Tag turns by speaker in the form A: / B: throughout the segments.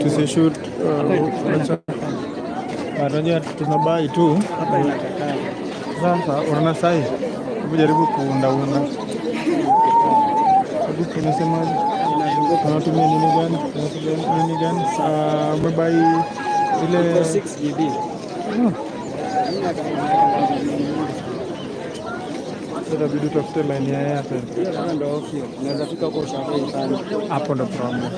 A: Tusishoot. Unajua tunabai tu. Sasa unaona sahi. Hebu jaribu kuundaunda. Hebu unasemaje? Unatumia nini gani? Unatumia nini gani? Umebai ile
B: 6 GB.
A: Itabidi utafute line ya Airtel.
B: Unaweza fika huko usafiri sana.
A: Hapo ndo problem.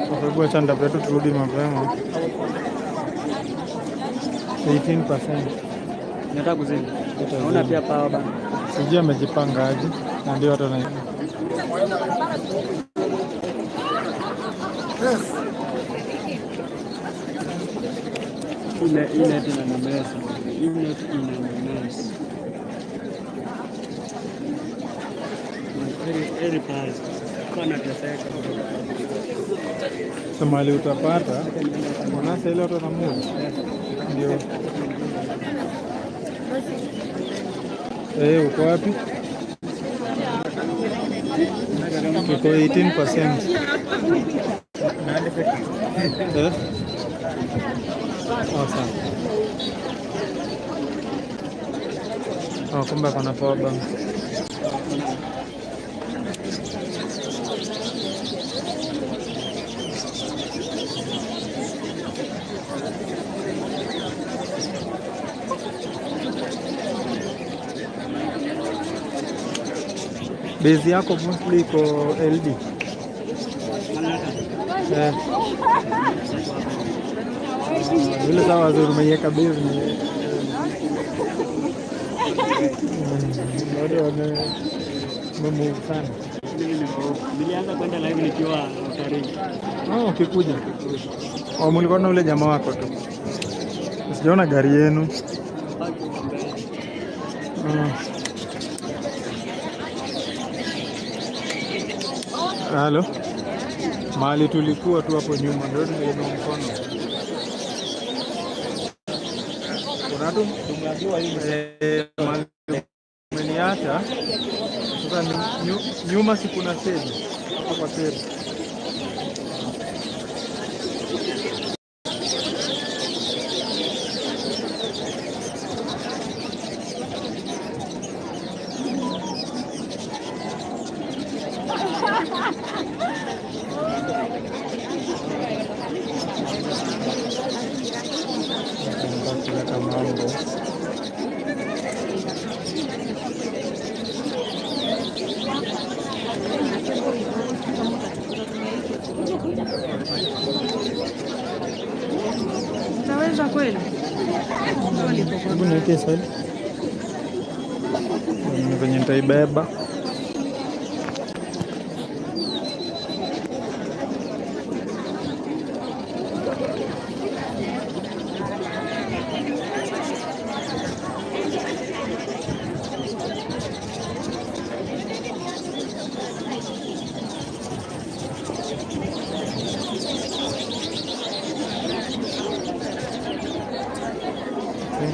A: Kwa sababu acha nitafuta tu turudi mapema. 18%.
B: Nataka kuzima. Naona pia power bank.
A: Sijui amejipanga aje na ndio hata na
B: Hii net inanimess. Hii net inanimess. Very pale. Kwa nateseka.
A: Somali utapata unasa ile watu wanamove. Ndio. Uko wapi? Uko 18%. Eh? Oh, sawa. Oh, kumbe kuna power bank. Base yako mostly iko LD. Vile sawa wazuri umeiweka base ni bado wame move sana.
B: Nilianza kwenda live nikiwa Karibu.
A: Oh, ukikuja. Oh, mlikuwa na ule jamaa wako tu. Sijaona gari yenu. Halo. Mahali tulikuwa tu hapo nyuma ndio tumeinua mkono. Kuna tu tumeambiwa hivi mahali umeniacha. Sasa nyuma si kuna seli. Hapo kwa seli. Kuleta mambo.
C: Utaweza kweli?
A: Hebu niweke swali. Ni venye nitaibeba.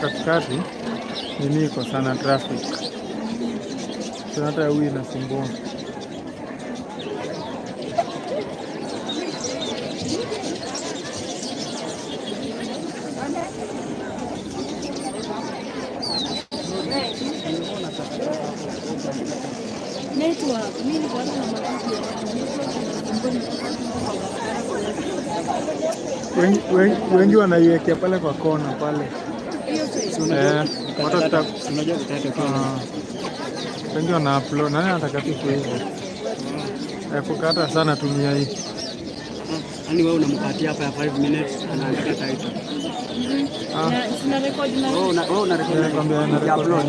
A: Katikati nini iko sana traffic. Hata huyu inasumbua.
C: Network, mimi niko na matatizo.
A: Wengi wanaiwekea pale kwa kona pale.
B: Unajua kukata kwa
A: wengi wana upload. Nani anataka tu hivyo? Kukata sana tumia hii.
B: Yaani wewe unampatia hapa ya 5 minutes anaandika title.
C: Na record na
B: wewe una record
A: nakwambia na record.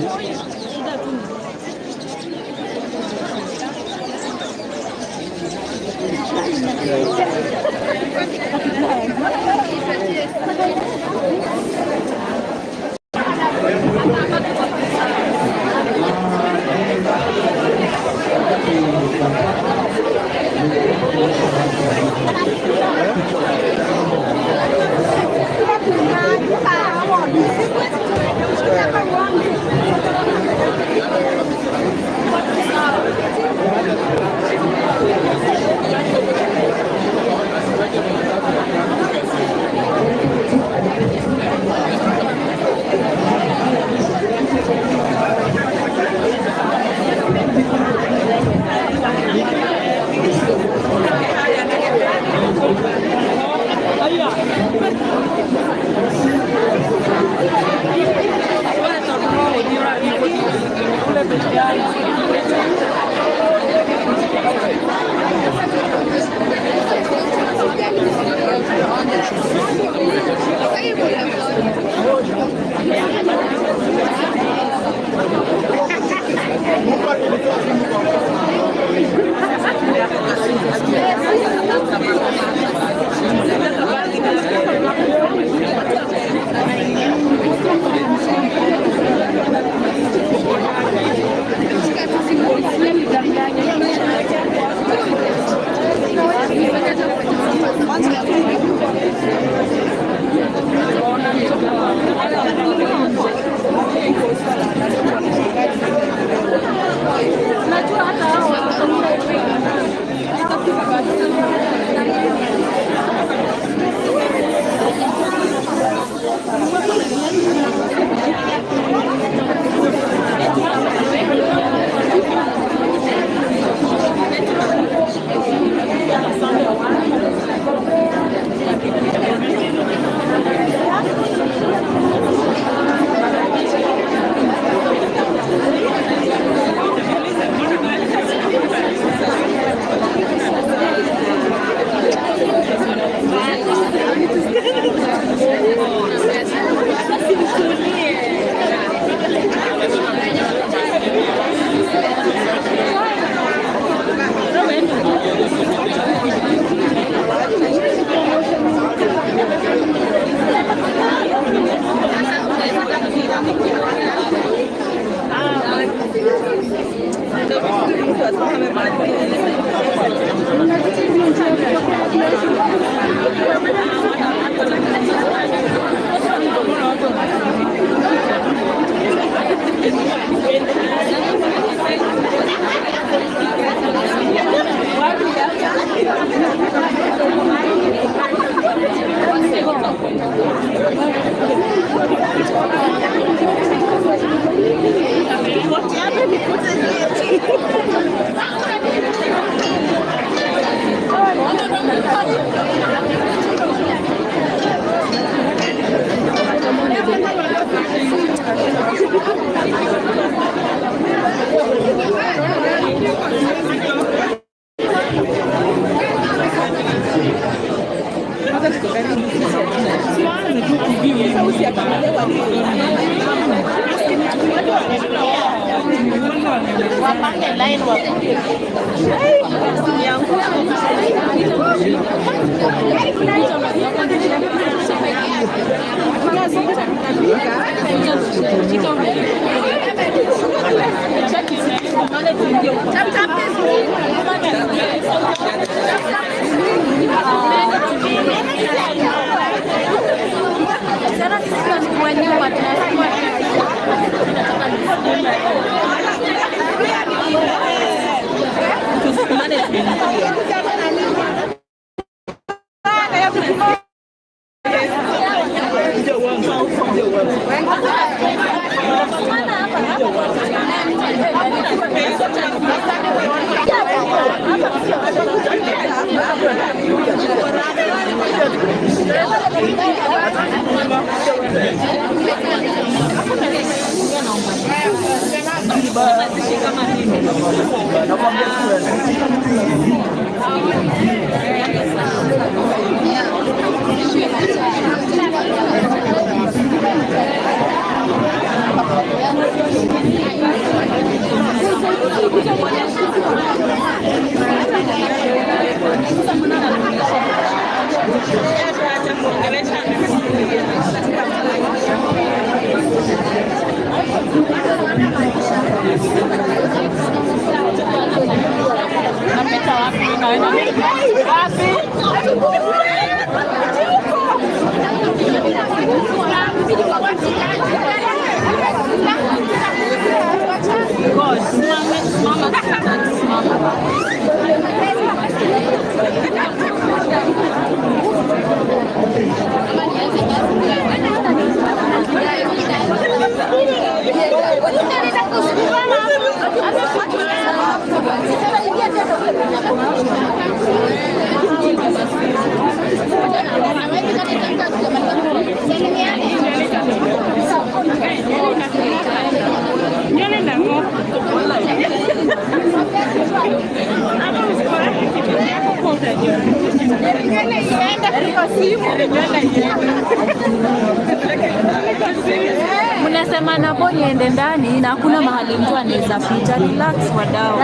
C: Mnasema nabo niende ndani na hakuna mahali mtu anaweza pita. Relax wadau.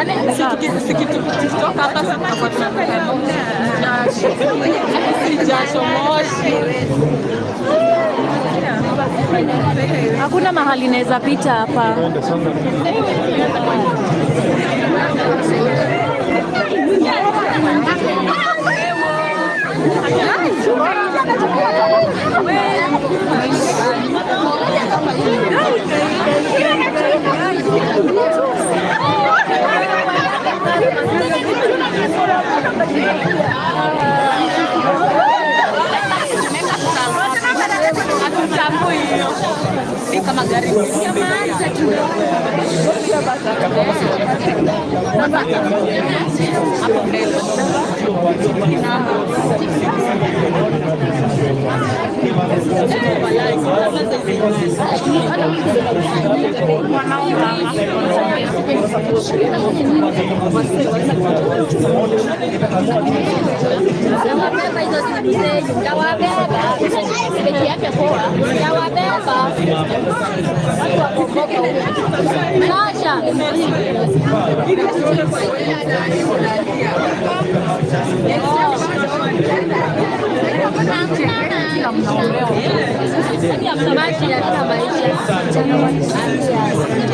D: Tukitoka hapa tutakuwa tunapenda. Jasho moshi.
C: Hakuna mahali naweza pita hapa.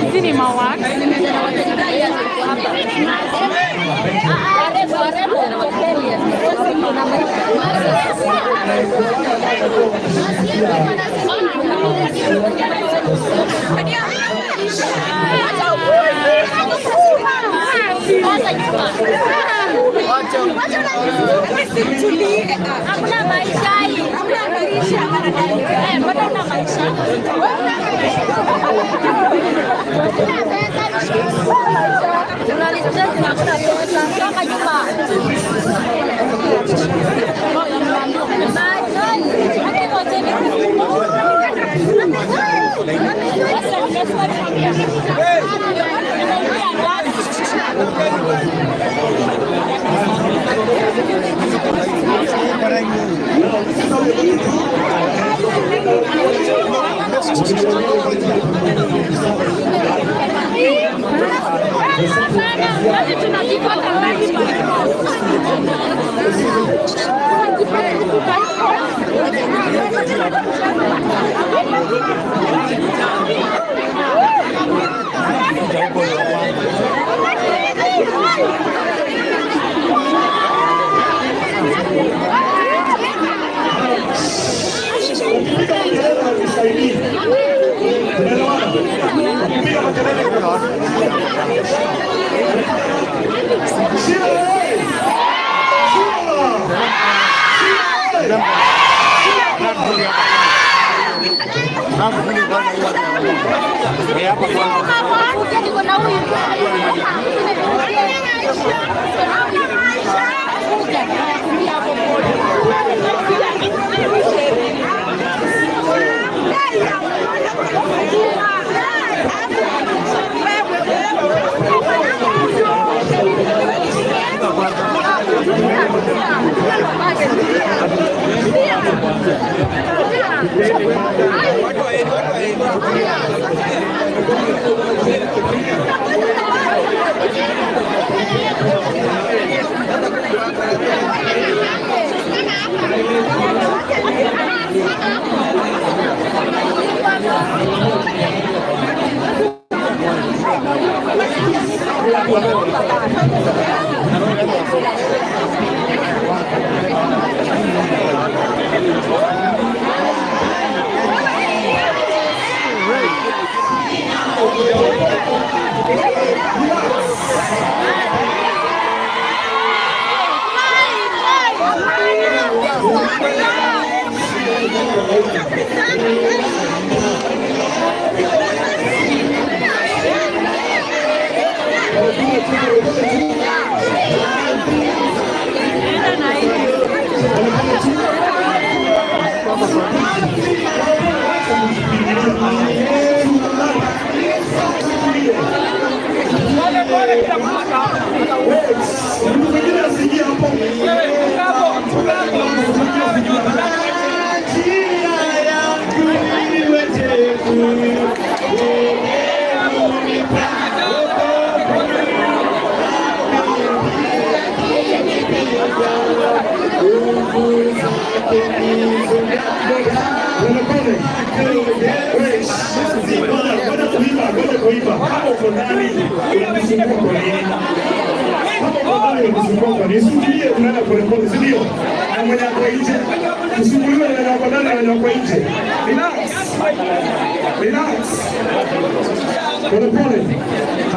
D: Hizi ni mawax.
C: Hakuna maisha hii. Hakuna maisha. Mbona una maisha? Toka nyuma.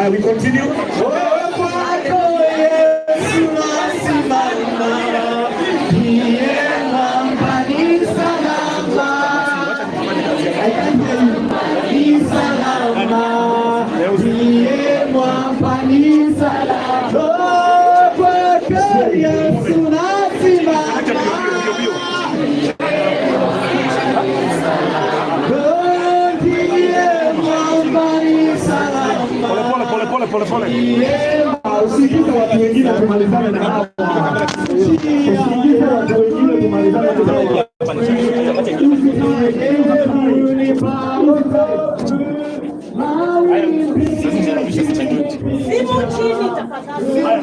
A: We continue. Usiingize watu wengine tumalizane na hawa. Usiingize watu wengine tumalizane na hawa.
D: Simu chini tafadhali. Simu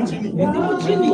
D: chini. Simu chini.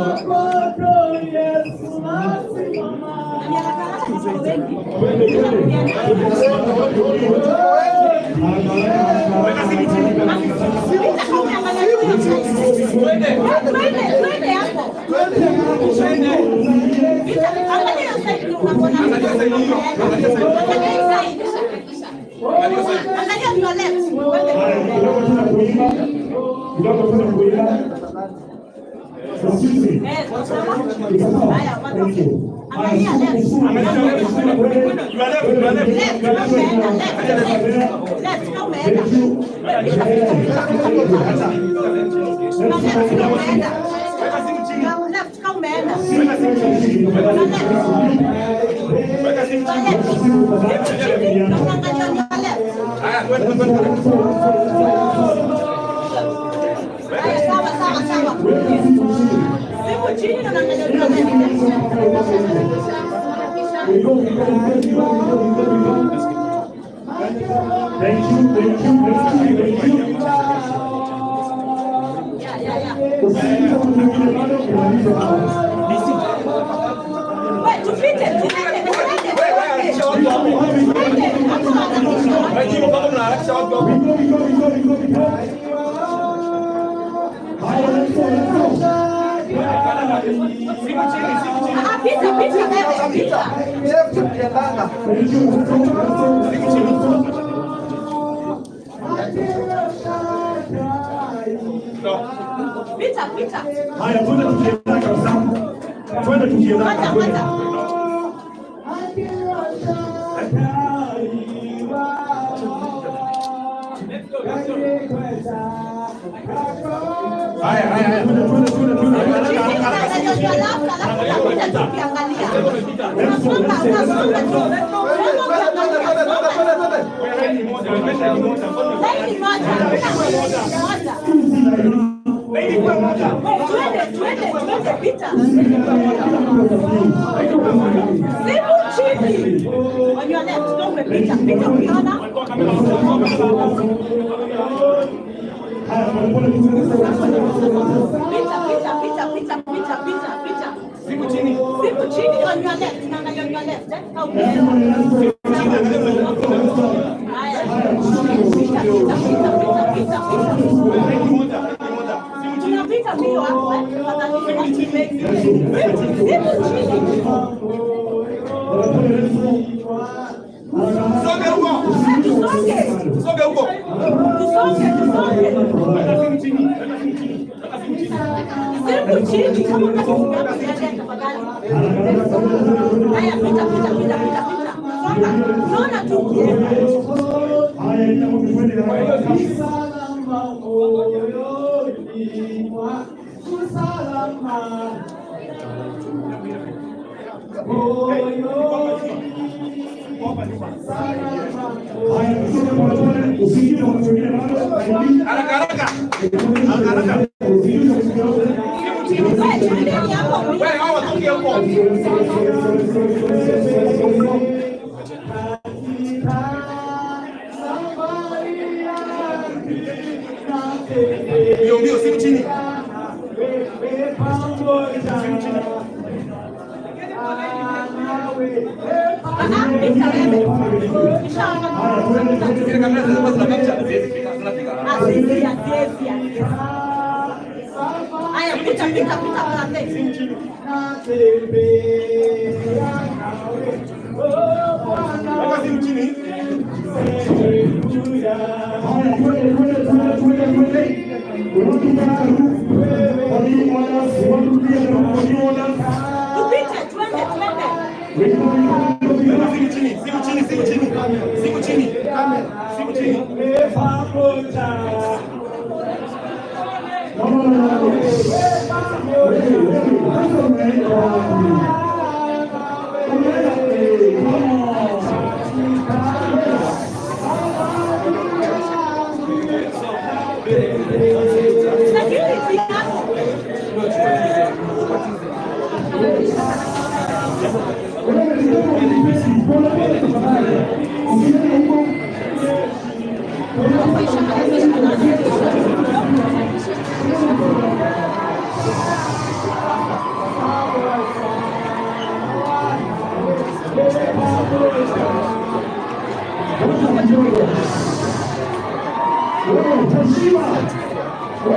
E: No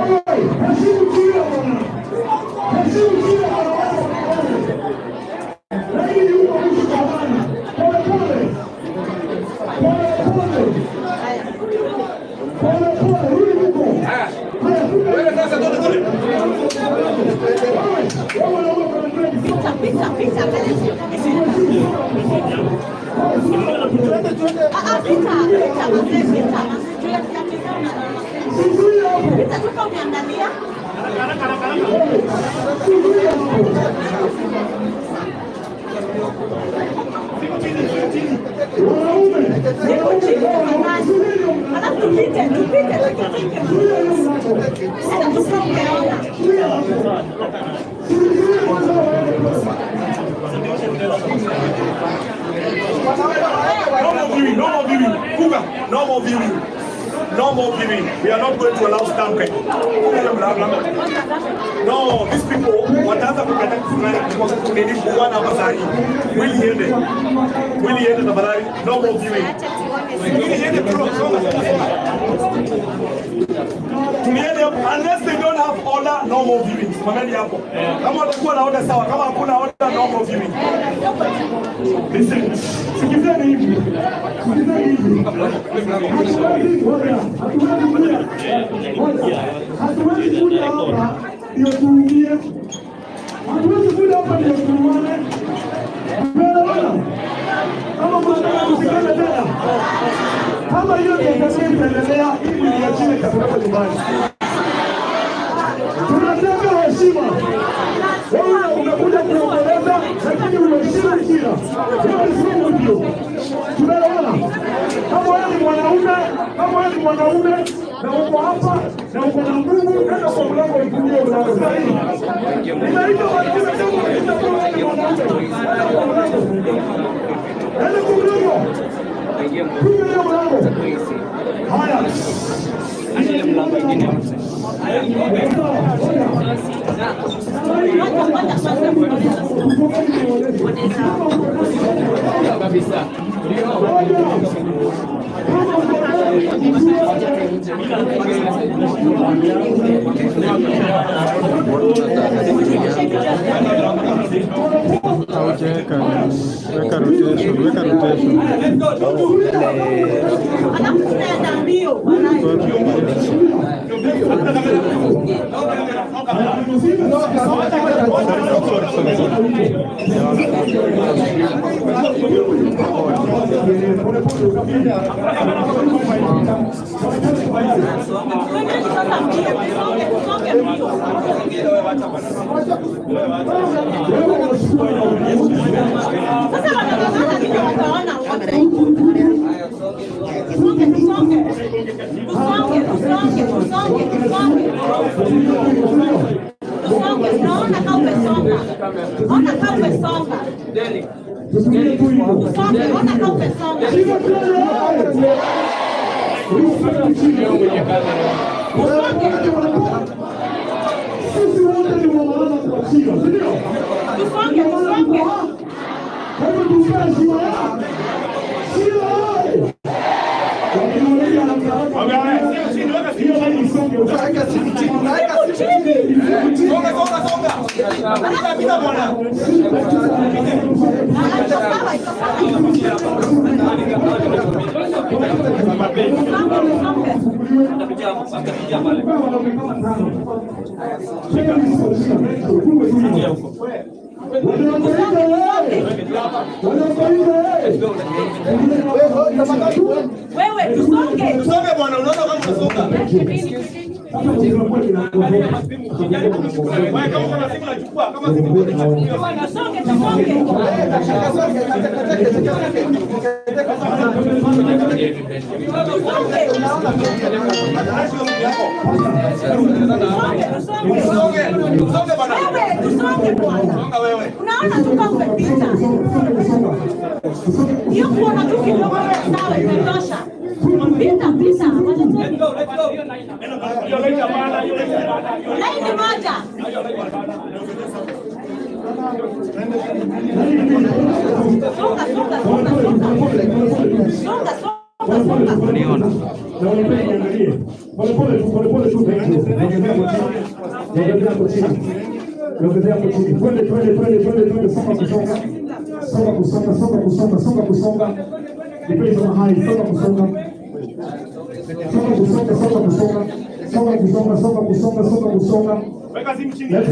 E: more viewing, no more viewing. Kuga, no more viewing. No more viewing. We are not going to allow stamping. No, these people wataanza kukataa kuwana hapa saa hii. Mwili iende. Mwili iende tafadhali. No more viewing. Mwili iende bro. Tumiende hapo. Unless they don't have order, no more viewing. Simameni hapo. Kama watakuwa na order sawa, kama hakuna order, no more viewing. Listen.
A: Sikizeni hivi. Sikizeni hivi. Hatuwezi kuja hapa ndio tuumie. Hatuwezi kuja hapa ndio tuumane. Tunaelewana? Kama mnataka kusikana tena. Kama hiyo ndio tabia itaendelea, ili niachie kapeleka nyumbani. Tunataka heshima. Wewe umekuja kuomboleza, lakini unaheshimu kila. Hiyo sio ndio. Tunaelewana? Kama wewe ni mwanaume, kama wewe ni mwanaume na uko hapa na uko na nguvu, nenda kwa mlango ufungue mlango sahihi. Ninaita watu kama wewe ni mwanaume. Nenda kwa mlango. Nenda kwa mlango. Piga hiyo mlango. Haya.
B: Ile mlango ingine. Kabisa.
A: Weka rotation, weka rotation. Sisi wote ni wa maana kwa China, si ndio?
D: Tusonge, tusonge.
A: Hebu tukae China. China.
E: Songa, songa, songa. Pita, pita bwana.
D: Wewe tusonge.
E: Tusonge bwana, unaona kama unasonga. Wewe kama kuna simu nachukua, kama simu nachukua.
D: Tusonge, tusonge.
E: Tusonge, tusonge bwana.
D: Wewe tusonge bwana.
E: Songa wewe.
D: Unaona tu kama umepita. Hiyo kuona tu kidogo sawa imetosha. Pita, pita.
E: Let's go, let's go.
D: Laini moja. Songa, songa, songa, songa. Songa, songa, songa.
A: Na unipende niangalie. Pole pole tu, pole pole tu, thank you. Niongezea hapo chini. Niongezea hapo chini. Niongezea hapo chini. Twende twende twende twende twende, songa kusonga. Songa kusonga, songa kusonga, songa kusonga. Nipende mahali, songa kusonga. Songa kusonga, songa kusonga. Songa kusonga, songa kusonga, songa kusonga. Let's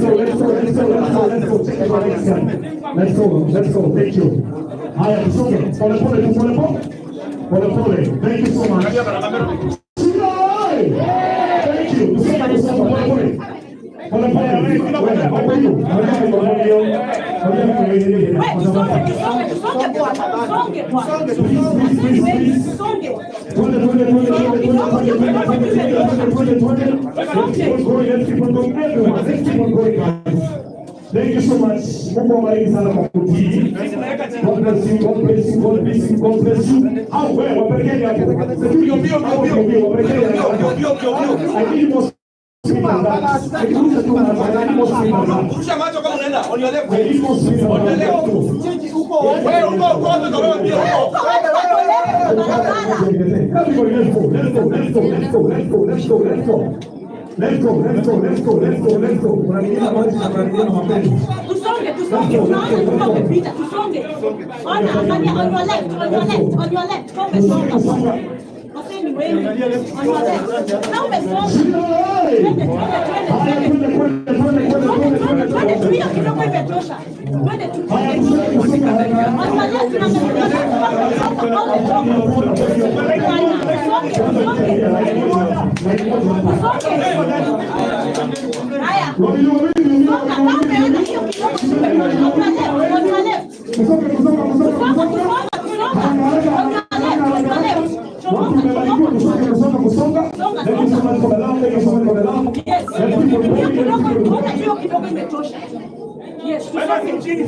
A: go, let's go, let's go, let's go, let's go. Check it out next time. Let's go, let's go. Thank you. Haya, tusonge. Pole pole tu, pole pole. Pole pole. Thank you so much. Thank you. Tusonge, tusonge, pole pole. Pole pole. Thank you so much. Mungu awabariki sana kwa kutii. God bless you, God bless you, God bless you, God bless you. Au wewe wapelekeni hapo. Mbio mbio mbio mbio wapelekeni hapo. I need more speed than that. I need more.
E: Rusha macho kama unaenda on your left. On your left. Huko wewe huko huko huko mbio huko.
A: Everybody, let's go, let's go, let's go, let's go, let's go, let's go, let's go. Let's go, let's go, let's go, let's go, let's go. Kuna mwingine ambaye mapenzi.
D: Tusonge, tusonge, tunaona kama umepita, tusonge. Ona, angalia on your left, on your left, on your left. Kama umesonga. Waseni wengi. On your left. Na umesonga. Twende, twende, twende, twende. Twende, twende, twende, hiyo kidogo imetosha. Twende tu. On your left, tunaangalia kama umesonga. Haya. Songa, kama umeona hiyo kidogo imetosha. On your left, on your left.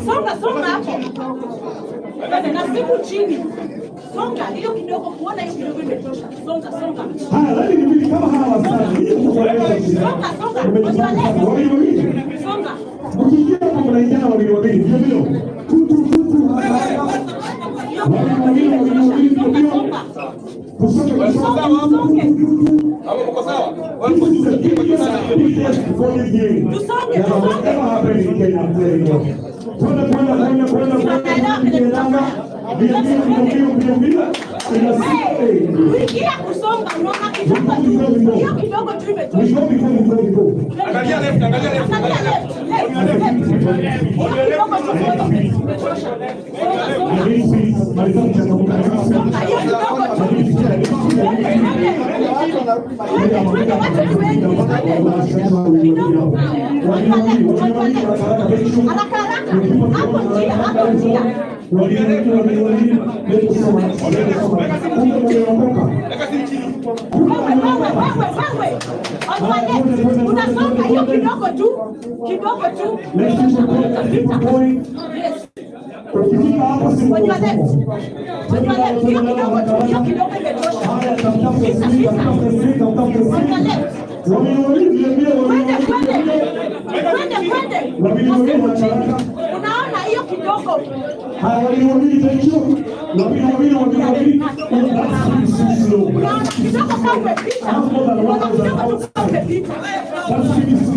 D: Songa, songa hapo. Na siku chini. Songa, hiyo kidogo kuona hiyo kidogo imetosha. Songa, songa.
A: Haya, lakini mimi kama hawa sana.
D: Songa, songa. Songa.
A: Mkiingia hapo mnaingia wawili wawili. Ndio ndio. Tu tu tu tu.
E: Hapo mko sawa? Wewe uko juu.
D: Tusonge, tusonge. Kuingia kusonga, unaona kidogo tu. Hiyo kidogo tu imetosha.
E: Angalia left, angalia left, angalia left.
D: Hiyo kidogo tu imetosha. Songa, hiyo kidogo tu. Twende, watu ni wengi. Kidogo. Haraka haraka. Hapo njia, hapo njia. Wewe. Unasonga hiyo kidogo tu. Kidogo tu. Yes. On your left. On your left. Hiyo kidogo tu. Hiyo kidogo imetosha. Pita, pita. On your left. Kwende, kwende. Kwende, kwende. Wasimu chini. Unaona hiyo kidogo. Unaona kidogo kama umepita. Unaona kidogo tu kama umepita.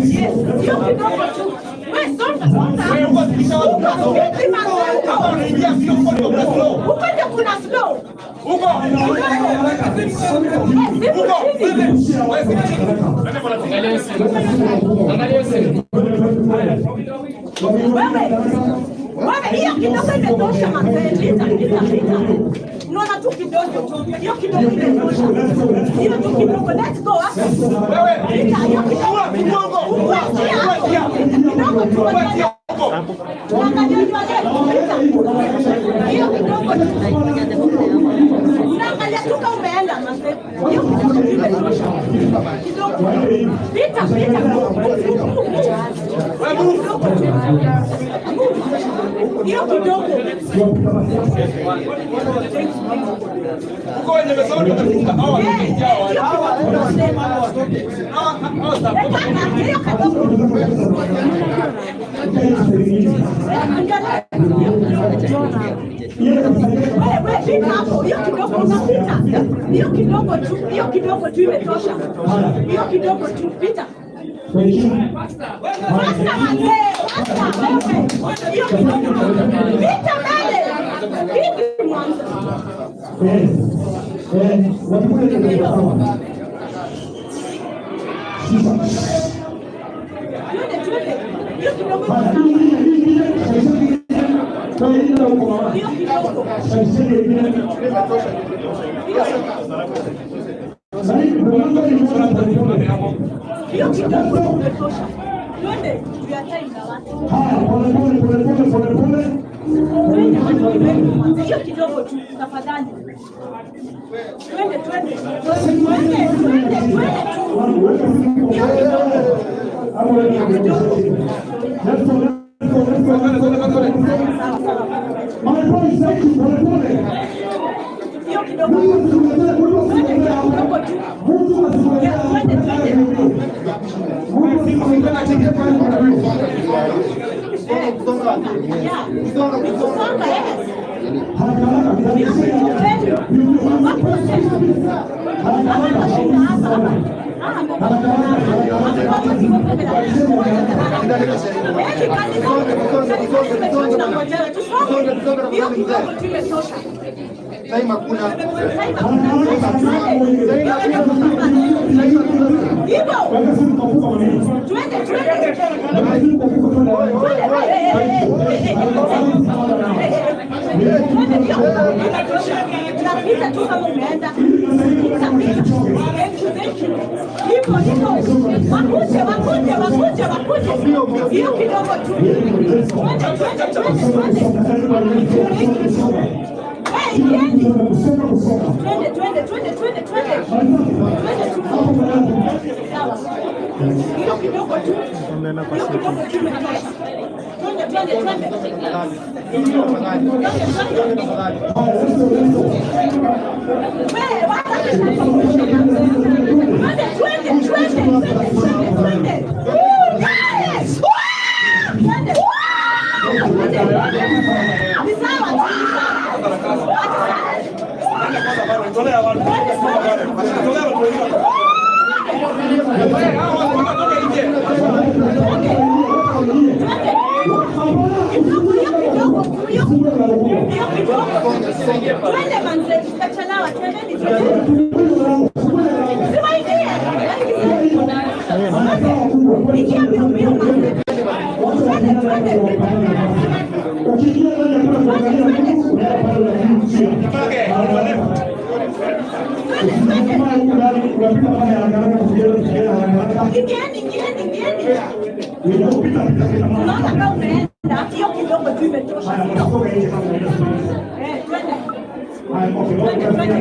D: Yes, hiyo kidogo tu. Wewe songa, songa.
E: Wewe uko zikisha watu. Kama unaingia sio uko ndio kuna slow.
D: Huko ndio kuna slow.
E: Huko. Huko.
F: Angalia simu.
D: Wewe hiyo kidogo imetosha mazee. Pita, pita, pita. Unaona tu kidogo tu. Hiyo kidogo imetosha. Hiyo tu kidogo. Let's go.
E: Wewe.
D: Pita, hiyo kidogo.
E: Huko.
D: Kidogo tu. Unaangalia your left. Pita. Hiyo kidogo tu. Unaangalia tu kama umeenda mazee. Hiyo kidogo tu imetosha. Kidogo. Pita, pita. Hiyo kidogo.
E: Huko wenye mesoma tumefunga hawa wanaingia hawa. Hawa
D: Wewe pita hapo, hiyo kidogo unapita. Hiyo kidogo tu, hiyo kidogo tu imetosha. Hiyo kidogo tu, pita. Pasta wazee, pasta wewe. Hiyo kidogo tu. Pita mbele. Vipi mwanzo? Twende twende. Hiyo kidogo tu. Hiyo kidogo. Hiyo kidogo imetosha. Twende, tuyatai na watu. Twende watu wengi mwanzo. Hiyo kidogo tu tafadhali. Twende twende. Twende twende twende tu. Hiyo kidogo. Hiyo kidogo. Hiyo kidogo. Twende kidogo tu. Twende twende. Kusonga, yes. Tunapita tu kama umeenda. Pita, pita. Thank you, thank you. Hivyo, hivyo. Wakuje, wakuje, wakuje, wakuje. Hiyo kidogo tu. Twende, twende, twende, twende. Hey, Jenny. Twende, twende, twende, twende, twende. Twende tu. Sawa. Hiyo kidogo tu. Hiyo kidogo tu imetosha. Twende, twende, twende. Twende manze, tutachelewa, twendeni, twendeni. Siwaingie. Ingia mbio mbio manze. Twende, twende. Twende, twende. Ingieni, ingieni, ingieni. Unaona kama umeenda, hiyo kidogo tu imetosha. Twende. Twende, twende.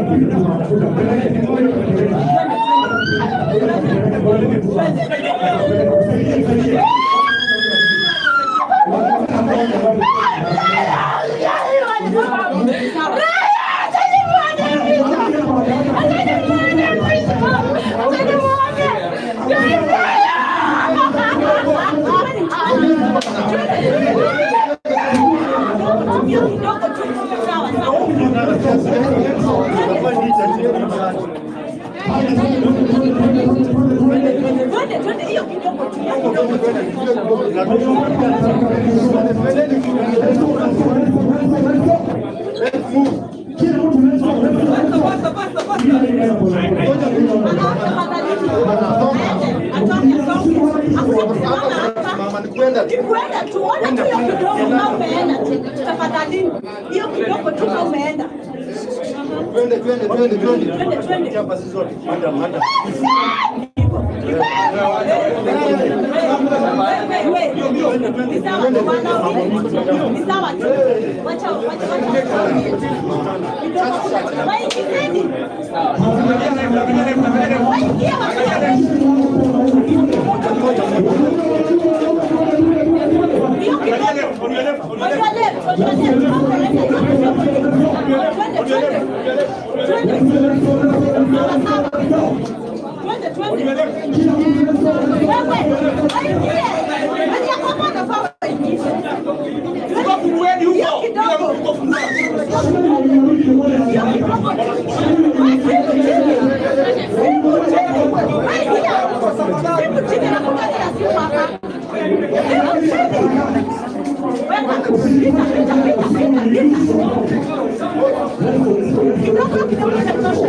D: Kwenda tu, ona tu hiyo kidogo kama umeenda tu. Tafadhali, hiyo kidogo tu kama umeenda.
F: Twende, twende, twende, twende.
D: Twende, twende.
F: Chapa sisi zote. Manda, manda.
D: Ni sawa tu, ni sawa tu. Wacha, wacha, wacha. Kidogo. Waingizeni. Waingie wakiwa. Pita, pita, pita, pita, pita. Kidogo kidogo inatosha.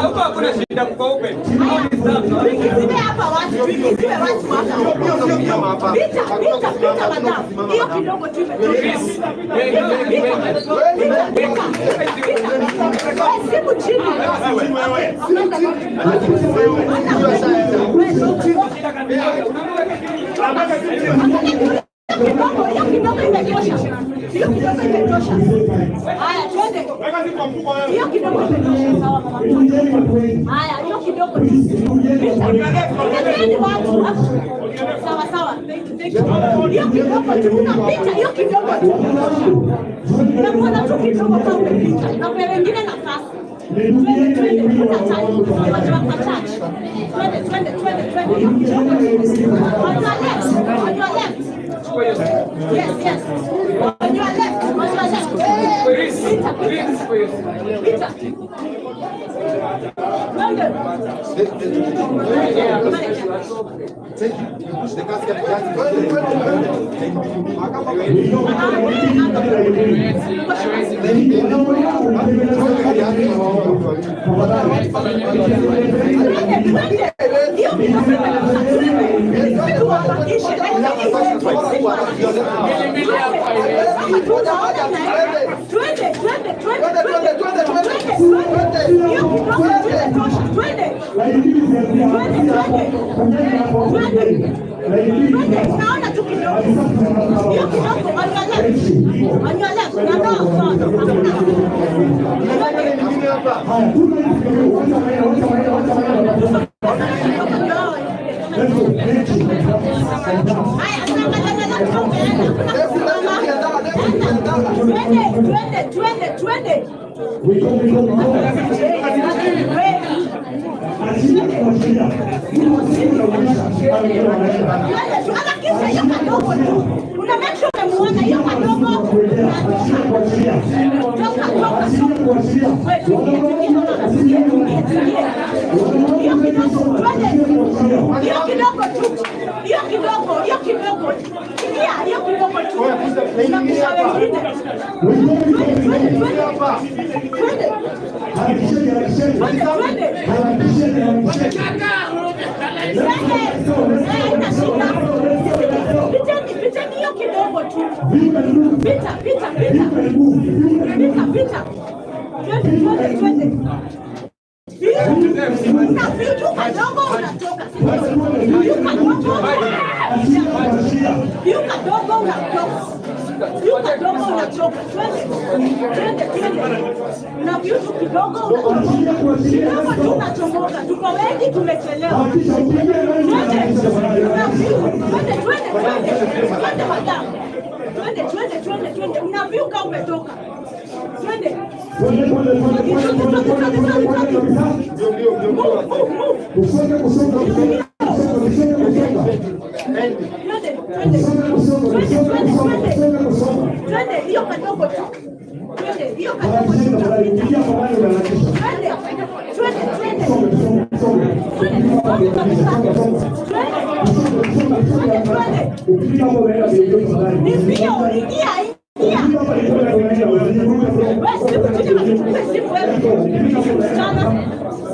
G: Huko hakuna shida, mko open.
D: Tuingiziwe hapa watu, tuingiziwe watu hapa. Pita, pita, pita madam. Hiyo kidogo tu imetosha. Pita, pita, pita, pita. Simu chini. Kidogo, hiyo kidogo imetosha. Hiyo kidogo imetosha. Haya, twende. Hiyo kidogo imetosha, sawa mama. Haya, hiyo kidogo tu. Pita. Watu. Sawa sawa. Thank you, thank you. Hiyo kidogo tu unapita, hiyo kidogo tu. Na kuona tu kidogo kama umepita. Na kwa wengine nafasi. Twende, twende, kuna time. Watu wa church. Twende, twende, twende, twende. Hiyo kidogo tu. On your left, on your left. Yes, yes. On your left, on your left. Pita, pita. Pita. Twende. Naona tu kidogo. Hiyo kidogo on your left. On your left. Na no, Twende, twende, twende. Harakisha hiyo kadogo tu. Una make sure umemuona hiyo kadogo. Toka, toka, toka. Wewe tuingie, tuingie, tuingie, tuingie. Hiyo kidogo, twende. Hiyo kidogo tu. Hiyo kidogo, hiyo kidogo. Ingia, hiyo kidogo tu. Unapisha wengine. Twende, twende, twende. Twende. Twende, twende. Piteni, piteni hiyo kidogo tu. Pita, pita, pita. Pita, pita. Twende, twende, twende. Una vitu kadogo unatoka. Hiyo kadogo unatoka. Hiyo kadogo unatoka. Twende, twende, twende. Na vitu kidogo unatoka. Kidogo tu unachomoka. Tuko wengi tumechelewa. Twende. Una vitu. Twende, twende, twende. Twende madam. Twende, twende, twende, twende. Una vitu kama umetoka. Twende. Twende, hiyo kadogo tu. Twende, hiyo kadogo tu. Twende, twende, twende. Twende, kabisa. Twende, twende, twende. Ni mbio, ingia, ingia. Wewe simu chini, wewe simu wewe. Msichana.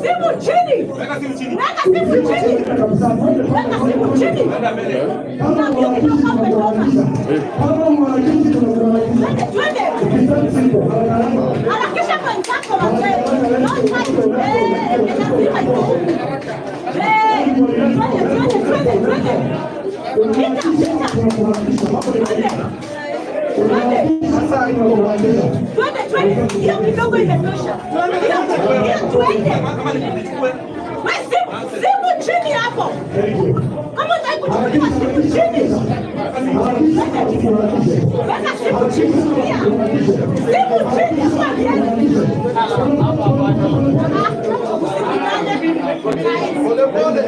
D: Simu chini. Weka simu chini. Weka simu chini. Weka simu chini. Na mbio kidogo umetoka. Twende, twende. Harakisha mwenzako wazee. No time. Lazima iko huku. Twende, twende, twende, twende. Pita, pita. Twende. Twende. Twende, twende. Hiyo kidogo imetosha. Hiyo twende. Wewe simu chini hapo. Kama unataka kuchukuliwa simu chini. Weka simu chini pia. Simu chini kwa vieni. Usikutane.
F: Pole pole.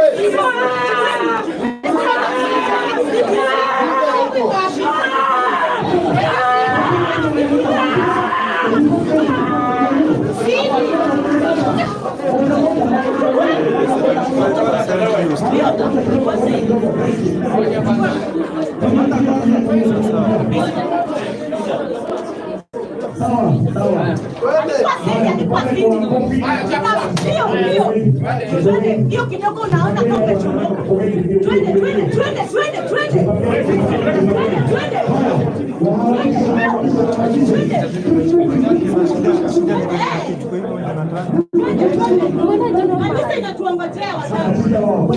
D: Simba! Hiyo kidogo unaona kama umechomoka. Twende twende twende twende twende. Twende twende. Kanisa inatuongojea wadau.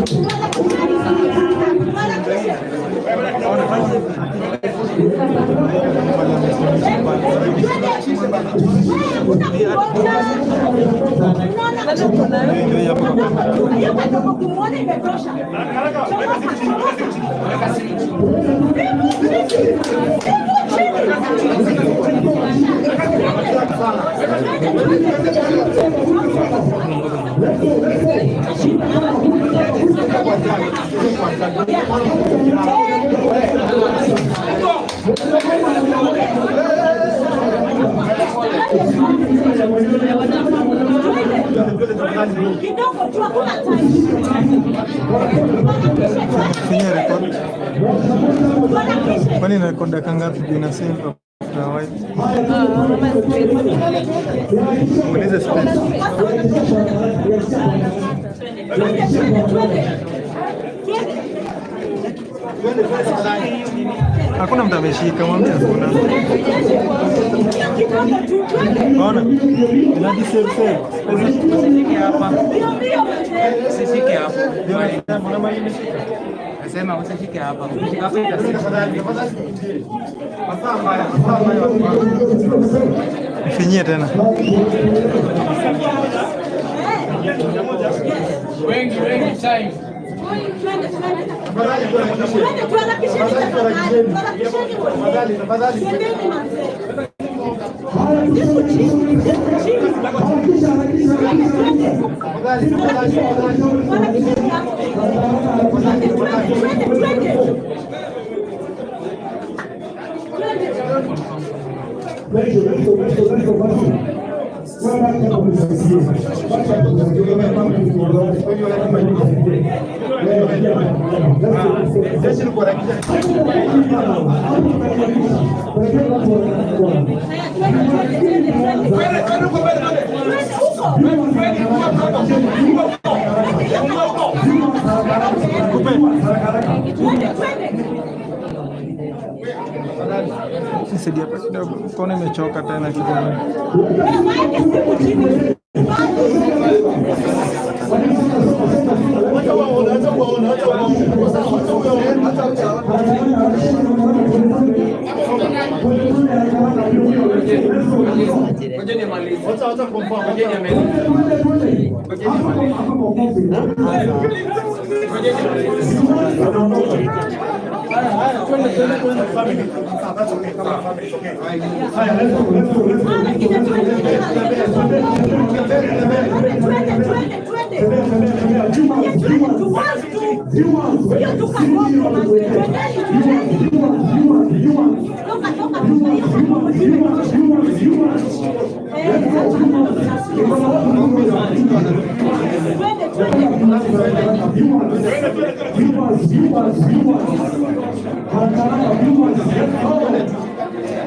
D: Kidogo tu, hakuna time.
H: Kwani inarekodi dakika ngapi juu inasema after a while? Muulize space. Hakuna mtu ameshika, mwambie hakuna. Ona. Inaji save save.
G: Usishike hapa. Usishike hapa.
H: Mbona mali imeshika?
G: Nasema usishike hapa. Ukishika hapa itasika.
H: Mfinyie tena.
G: Wengi wengi time.
H: Nisaidia hapa kidogo, mkono imechoka tena kidogo.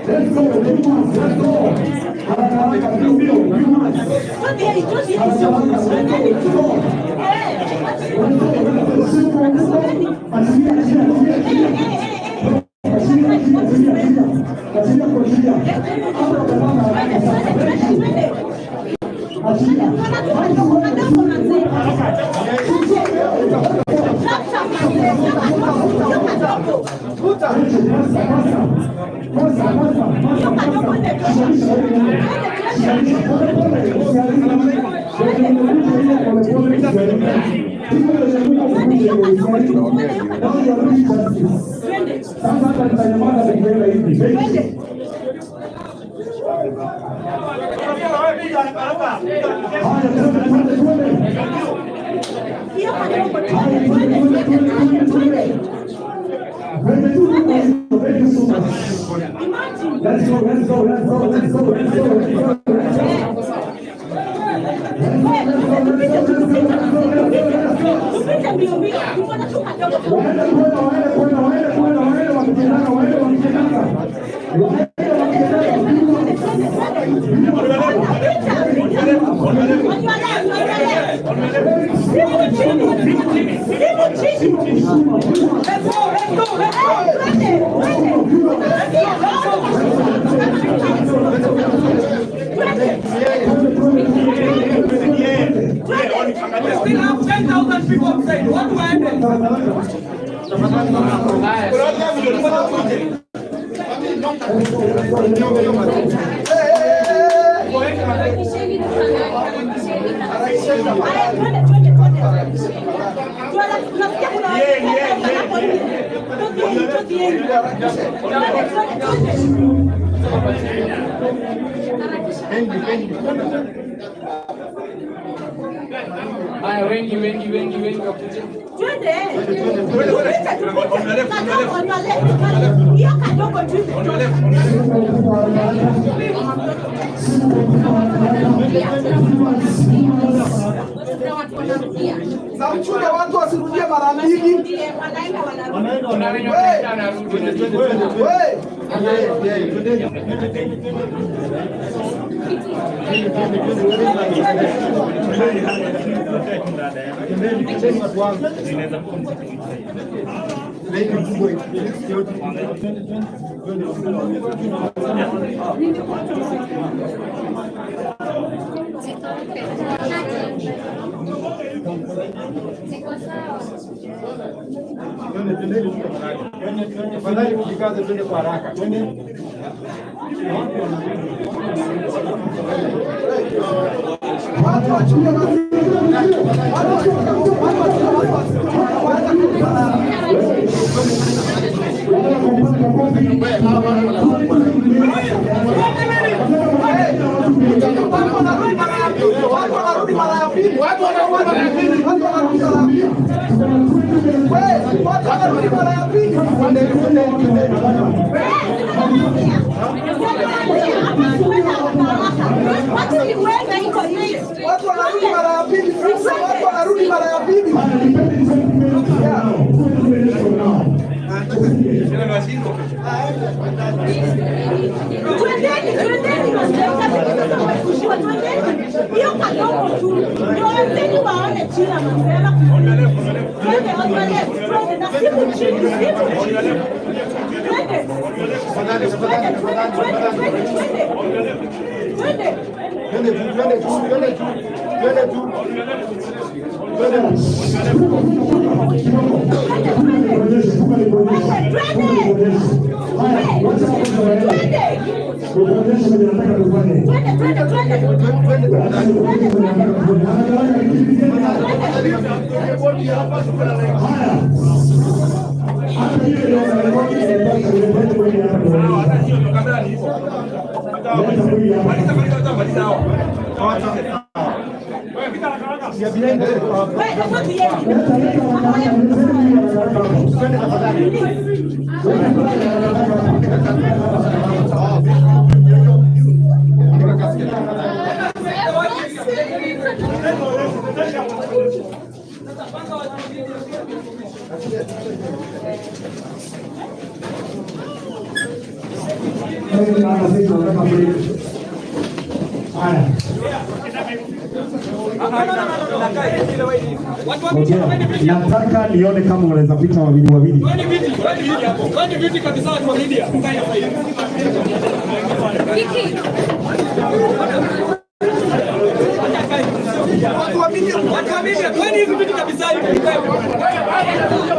D: Let's go.
I: We still have 10,000 people outside. What do I do?
G: Haya, wengi wengi wengi wengi wakuje.
D: Twende. Hiyo kadogo tu.
F: Na mchunge watu wasirudie mara mbili.
H: Tafadhali mjikaze, twende kwa haraka. Twende.
F: Watu wachunge Watu wanarudi mara ya pili. Watu wanarudi mara ya pili.
D: Hiyo kadogo tu. Ndio wenzeni waone chini mapema. Twende on your left, twende na simu chini, simu chini. Twende. Twende, twende, twende. Twende.
H: Twende tu, twende tu, twende tu. Twende tu. Twende.
A: Nataka nione kama unaweza pita wawili wawili.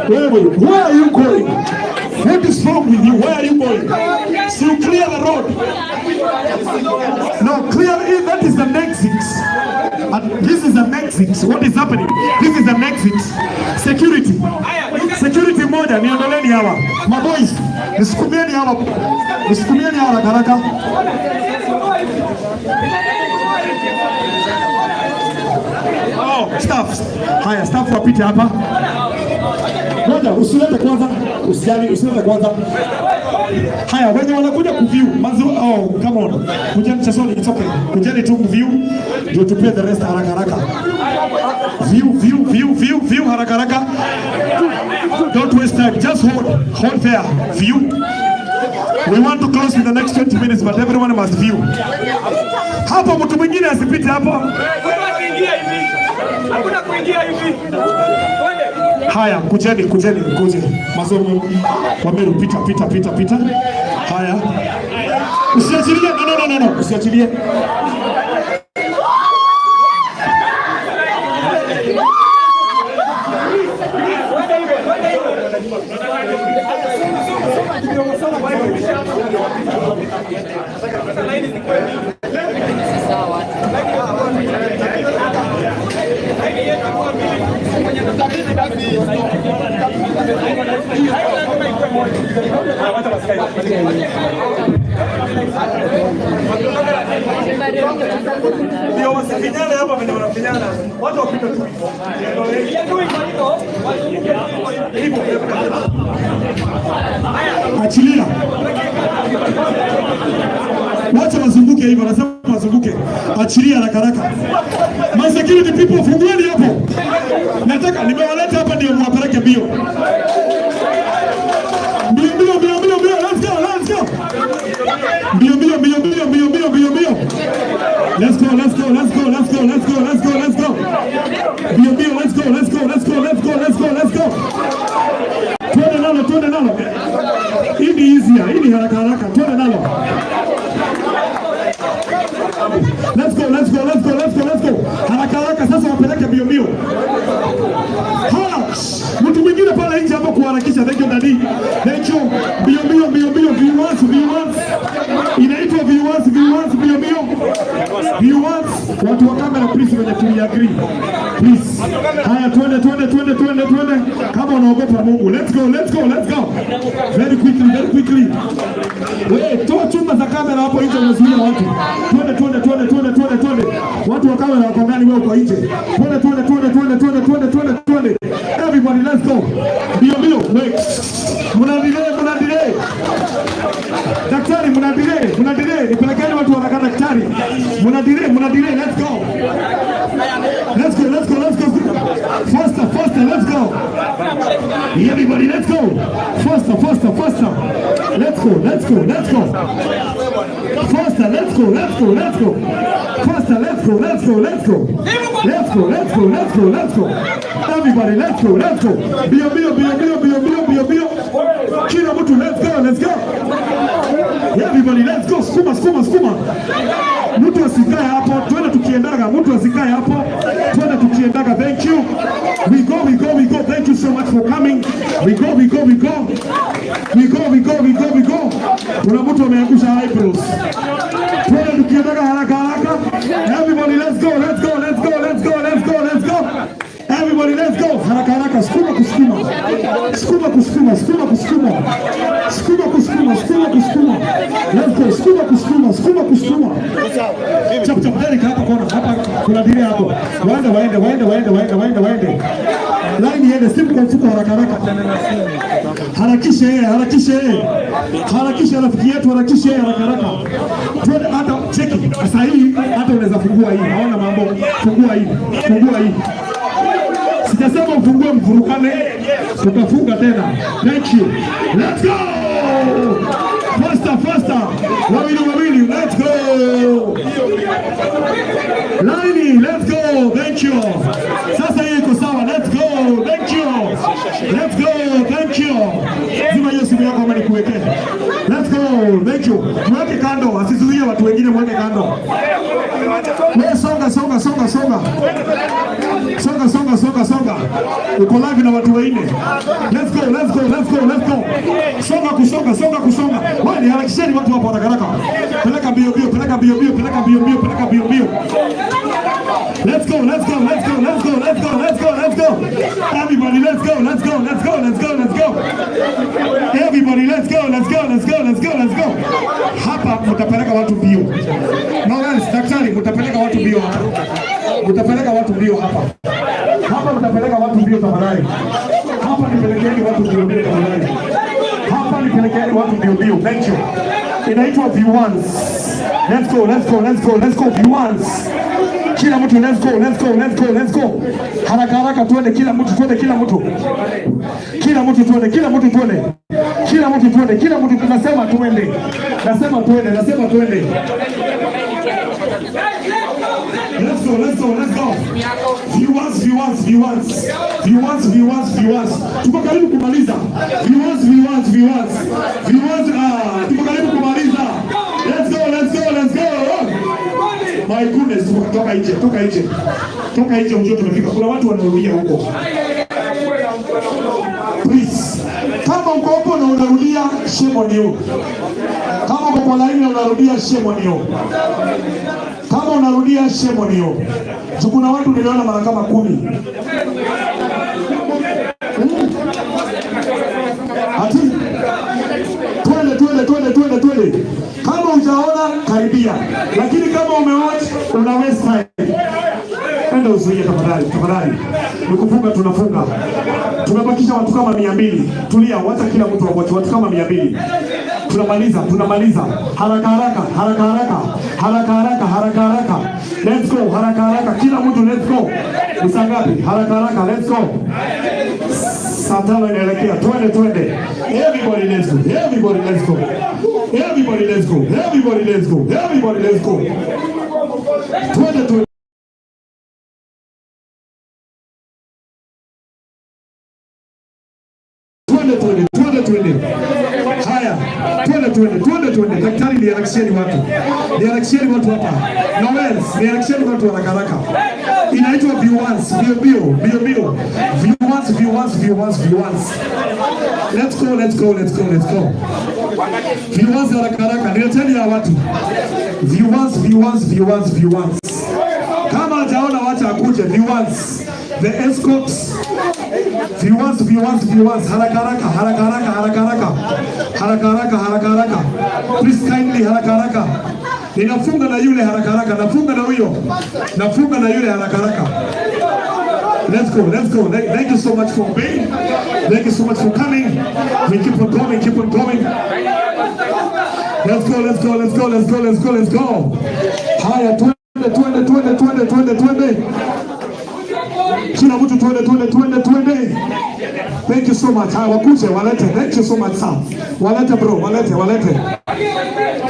A: Wewe, where are you going? What is wrong with you? Where are you going? So you clear the road. No, clear it. That is the exit. And this is an exit. What is happening? This is an exit. Security. Security moja, niondoleni hawa. Maboys, nisukumieni hawa. Nisukumieni hawa haraka. Oh, staff. Haya, staff wapite hapa. Moja, usilete kwanza. Usijali, usilete kwanza. Haya, wenye wanakuja kuview. Manzi, oh, come on. Kujeni chasoni, it's okay. Kujeni tu kuview. Ndio tupie the rest haraka haraka. View, view, view, view, view haraka haraka.
E: waste time. Just hold there. View. We want to close in the next 20 minutes, but everyone must view. Hapo mtu mwingine asipite hapo.
I: Hakuna kuingia hivi.
E: Haya, kujeni, kujeni, kujeni. Masomo Wameru, pita, pita, pita, pita. Haya. Usiachilie. No, no, no, no, no. Usiachilie. Ndio wasifinyane hapa venye wanafinyana. Watu wapite tu hivyo.
A: Achilia. Wacha wazunguke hivyo, nasema wazunguke. Achilia haraka haraka. My security people, fungueni hapo. Nataka nimewaleta hapa ndio muwapeleke mbio. Mbio mbio mbio mbio mbio, let's go, let's go. Mbio mbio mbio mbio mbio mbio mbio mbio. Let's go, let's go, let's go, let's go, let's go, let's go, let's go. Mbio mbio, let's go, let's go, let's go, let's go, let's go, let's go. Twende nalo, twende nalo. Hii ni easier, hii ni haraka haraka, twende nalo. Let's go, let's go, let's go, let's go, let's go. Haraka haraka sasa wapeleke mbio mbio. Hala, mtu mwingine pale nje hapo kuharakisha. Thank you daddy. Thank you. Mbio mbio mbio mbio, V1 V1. Inaitwa V1 V1 mbio mbio. V1. Watu wa kamera please, wenye tuli agree. Please. Haya, twende twende twende twende twende. Kama unaogopa Mungu. Let's go, let's go, let's go. Very quickly, very quickly. Wewe toa chumba za kamera hapo nje, unazuia watu. Twende twende twende twende twende twende. Watu wa kamera wako ndani, wewe uko nje. Twende twende twende twende twende twende twende twende. Everybody let's go. Mbio mbio. Wait. Mna delay, mna delay. Daktari mna delay, mna delay. Nipelekeni watu haraka daktari. Mna delay, mna delay. Let's go. Let's go, let's go, let's go. Faster, faster, let's go. Everybody, let's go. Faster, faster, faster. Let's go, let's go, let's go. Faster, let's go, let's go, let's go. Faster, let's go, let's go, let's go. Let's go, let's go, let's go, let's go. Everybody, let's go, let's go. Bio, bio, bio, bio, bio, bio, bio, bio. Kila mtu, let's go, let's go. Everybody, let's go. Skuma, skuma, skuma. Mtu asikae hapo, twende tukiendaga. Mtu asikae hapo, twende tukiendaga. Thank you. We go, we go, we go. Thank you so much for coming. We go, we go, we go. We go, we go, we go, we go. Kuna mtu ameangusha eyebrows. Twende tukiendaga haraka haraka. Everybody, let's go, let's go, let's go, let's go, let's go, let's go. Everybody, let's go. Haraka haraka, sukuma kusukuma. Sukuma kusukuma, sukuma kusukuma. Sukuma kusukuma, sukuma kusukuma. Let's go, sukuma kusukuma, sukuma kusukuma. Chap chap, Eric hapa kona, hapa kuna delay hapo. Waende waende waende waende waende waende waende. Line iende simu kwa mfuko haraka haraka. Harakisha yeye, harakisha yeye. Harakisha rafiki yetu, harakisha yeye haraka haraka. Twende hata cheki. Sasa hii hata unaweza fungua hii. Naona mambo. Fungua hii. Fungua hii. Sijasema ufungue mvurukane, tutafunga tena. Thank you. Let's go. Faster, faster. Wawili wawili, let's go. Laini, let's go. Thank you. Sasa hii iko sawa. Let's go. Thank you. Let's go. Thank you. Zima hiyo simu yako ama nikuwekee. Let's go. Thank you. Mweke kando, asizuie watu wengine, mweke kando. Wewe songa songa songa songa. Songa songa songa songa. Uko live na watu wanne. Let's go, let's go, let's go, let's go. Songa kusonga, songa kusonga. Wewe ni harakisheni watu hapo haraka haraka. Peleka mbio mbio, peleka mbio mbio, peleka mbio mbio, peleka mbio mbio. Let's go, let's go, let's go, let's go, let's go, let's go, let's go. Everybody, let's go, let's go, let's go, let's go, let's go. Everybody, let's go, let's go, let's go, let's go, let's go. Hapa mtapeleka watu mbio. No else, daktari, mtapeleka watu mbio hapa. Mtapeleka watu mbio hapa. Hapa mtapeleka watu mbio tafadhali. Hapa nipelekeni watu mbio mbio tafadhali. Hapa nipelekeni watu mbio mbio. Thank you. Inaitwa V1s. Let's go, let's go, let's go, let's go V1s. Kila mtu let's go, let's go, let's go, let's go. Haraka haraka tuende, kila mtu tuende, kila mtu. Kila mtu tuende, kila mtu tuende. Kila mtu tuende, kila mtu tunasema tuende. Nasema tuende, nasema tuende. Let's go, let's go, let's go. Viewers, viewers, viewers. Viewers, viewers, viewers. Tuko karibu kumaliza. Viewers, viewers, viewers. Viewers, tuko karibu kumaliza. Let's go, let's go, let's go. My goodness, toka nje, toka nje. Toka nje ujue tumefika. Kuna watu wanarudia huko. Please. Kama uko hapo na unarudia, shame on you. Kama uko kwa laini na unarudia, shame on you. Kama unarudia, shame on you. Kuna watu niliona mara kama 10. Ati twende twende twende twende twende. Kama hujaona karibia, lakini kama umewatch una waste time. Enda uzuie tafadhali, tafadhali. Nikufunga tunafunga. Tumebakisha watu kama 200. Tulia, wacha kila mtu awatch watu kama 200. Tunamaliza, tunamaliza. Haraka haraka, haraka haraka. Haraka haraka, haraka haraka. Let's go, haraka haraka. Kila mtu let's go. Ni saa ngapi? Haraka haraka, let's go. Saa 5 inaelekea. Twende twende. Everybody let's go. Everybody let's go. Everybody let's go. Everybody let's go. Everybody let's go. Twende twende. Twende twende, twende twende. Haya, twende twende, twende twende. Daktari niharakisheni watu. Niharakisheni watu hapa. Noel, niharakisheni watu haraka haraka. Inaitwa viewers, bio bio, bio bio. Viewers, viewers, viewers, viewers. Let's go, let's go, let's go, let's go. Viewers haraka haraka. Nileteni ya watu. Viewers, viewers, viewers, viewers. Kama hajaona wacha akuje, viewers. The escorts. Viewers, viewers, viewers. Haraka haraka, haraka haraka, haraka haraka. Haraka haraka, haraka haraka. Please kindly haraka haraka. Ninafunga na yule haraka haraka, nafunga na huyo. Nafunga na yule haraka haraka. Let's go, let's go. Thank you so much for being. Thank you so much for coming. We keep on going, keep on going. Let's go, let's go, let's go, let's go, let's go, let's go. Haya, twende, twende, twende, twende, twende, twende. Kila mtu twende, twende, twende, twende. Thank you so much. Haya, wakuje, walete. Thank you so much, sir. Walete bro, walete, walete.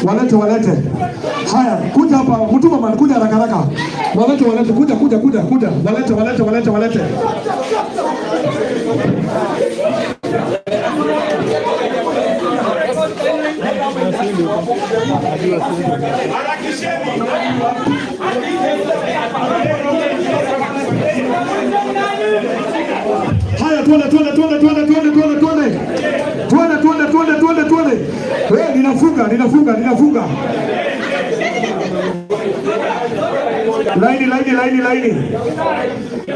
A: Walete, walete. Haya, kuja hapa, mtu mama, kuja haraka haraka. Walete, walete, kuja, kuja, kuja, kuja. Walete, walete, walete, walete. Haya, twende twende twende twende twende twende twende. Twende twende twende twende twende. Wewe ninafunga, ninafunga, ninafunga. Laini laini laini laini.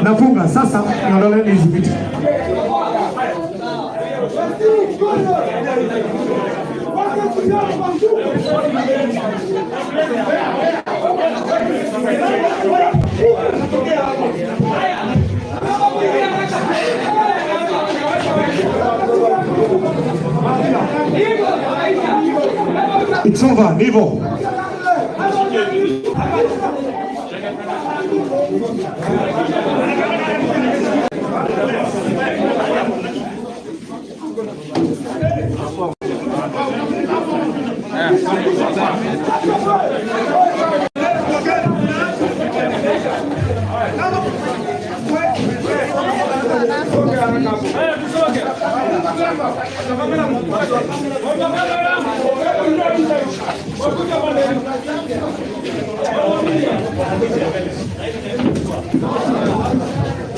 A: Nafunga sasa, naondoleni hizi vitu. It's over, Nivo.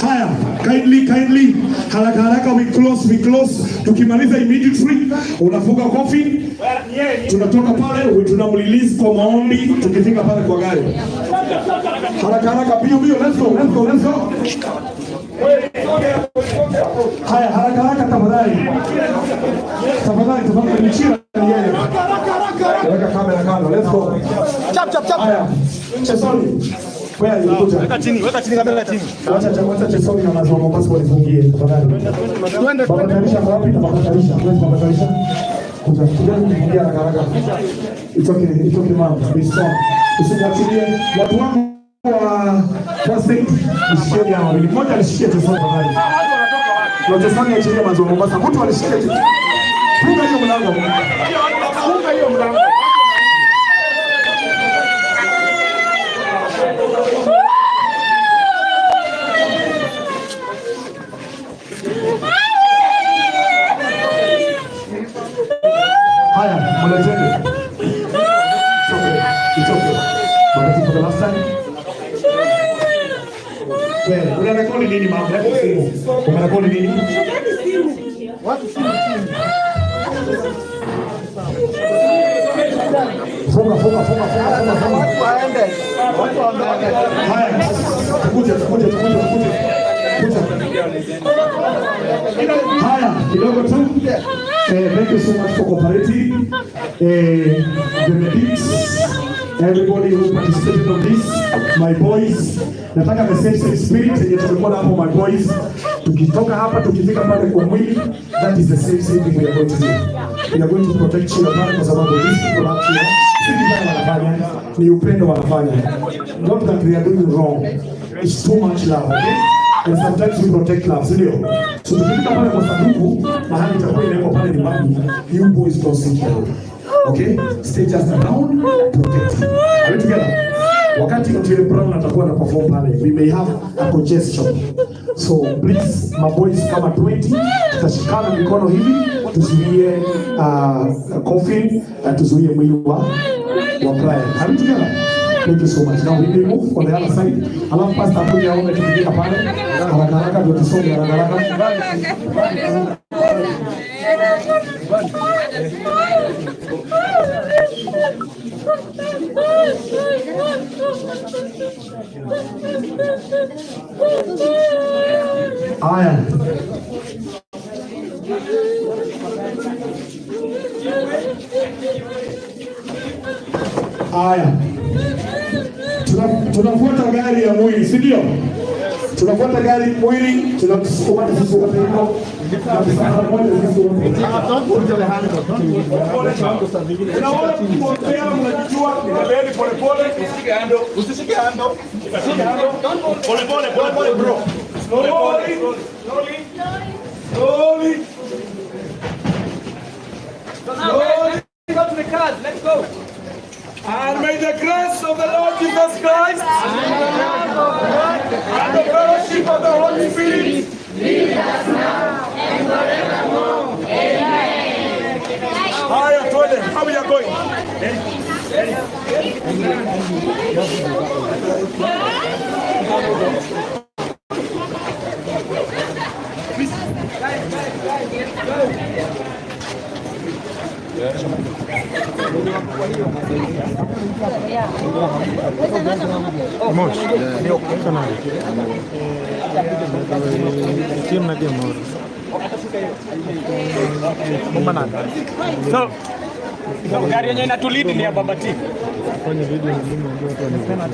A: Haya, kindly, kindly, haraka haraka, we close, we close. Tukimaliza immediately, unafunga coffee, tunatoka pale, tunamrelease kwa maombi, tukifika pale kwa gari. Haraka haraka, bio bio, let's go, let's go, let's go. Haya, haraka haraka tafadhali. Tafadhali, tafadhali, nichira yeye. Weka kamera kando, let's go.
F: Chap chap chap.
A: Haya, Chesoli. Wewe kuja.
G: Weka chini, weka chini kamera chini.
A: Wacha Chesoli na maziwa Mombasa walifungie tafadhali.
G: Twende
A: twende. Baba kwa wapi? Baba Tarisha, wewe Baba Tarisha. Kuja, kuja kufungia haraka haraka. It's okay, ma'am. Be strong. Usimwachilie watu wangu. wa first aid, nishikieni hawa wawili. Mmoja alishikia Tesani tafadhali. Na Tesani achilie manzo Mombasa. Mtu alishikia Tesani. Funga hiyo mlango. Funga hiyo mlango. Haya, mleteni. It's okay. It's okay. But for the last time. Wewe, unarekodi nini mama? Leta simu. Unarekodi nini?
F: Watu simu chini.
A: Funga, funga, funga, funga, funga.
F: Watu waende. Watu waondoke.
A: Haya. Tukuje, tukuje, tukuje, tukuje. Haya, kidogo tu. Thank you so much for cooperating. The medics, everybody who participated on this, my boys. Nataka the same spirit yenye tumekuwa na hapo my boys. Tukitoka hapa tukifika pale kwa mwili, that is the same thing we are going to do. We are going to protect you pale kwa sababu these people actually si vibaya wanafanya, ni upendo wanafanya. Not that they are doing wrong. It's too much love, okay? And sometimes we protect love, si ndio? So tukifika pale kwa sanduku, mahali itakuwa inawekwa pale nyumbani, you boys don't sit down. Okay? Stay just around, protect. Are we together? Wakati Otile Brown atakuwa na perform pale, we may have a congestion. So please, my boys kama 20, tutashikana mikono hivi, tuzuie coffin, na tuzuie mwili wa Brian. Are we together? Thank you so much. Now we may move on the other side. Alafu pastor akuje aombe tukifika pale. Haraka haraka ndio tusonge haraka haraka. Haya. Haya. Tunafuata gari ya mwili, si ndio? Tunafuata gari mwili, tunasukuma sisi wote hivyo.
E: Unaona kuongea mnajua, nibebeni pole pole, usishike hando, usishike hando. Pole pole, pole pole bro. Slowly, slowly. Slowly. Slowly.
I: Go to the cars, let's go.
E: And may the grace of the Lord Jesus Christ and the fellowship of the Holy Spirit
J: be with us now and forevermore. Amen.
E: Haya, twende. How we are going?
H: Mosh.
E: So, gari yenye inatulidi ni ya Baba T.
H: Fanya video nyingine ndio watu wanasema.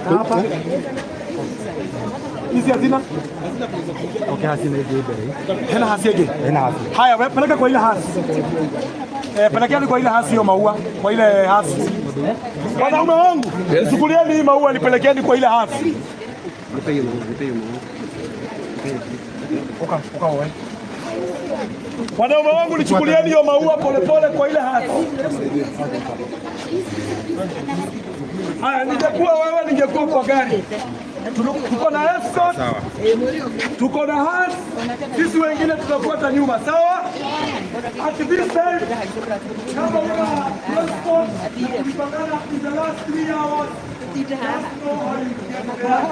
A: Hapa. Hizi hazina?
G: Okay, hazina hizi mbele.
A: Hena hasi again.
G: Hena hasi.
A: Haya, wewe peleka kwa ile hasi. Pelekeni kwa ile hasi hiyo maua, kwa ile hasi. Wanaume wangu, chukulieni hii maua nipelekeni kwa ile hasi.
G: Nipe hiyo, nipe hiyo.
A: Oka, oka wewe. Wanaume wangu nichukulieni hiyo maua polepole kwa ile hasi. Haya, ningekuwa wewe ningekuwa kwa gari. Tuko na escort, tuko na hasi, sisi wengine tutafuata nyuma, sawa? At this time, kama una transport, tulipangana in the last 3 hours. Just know how you get there.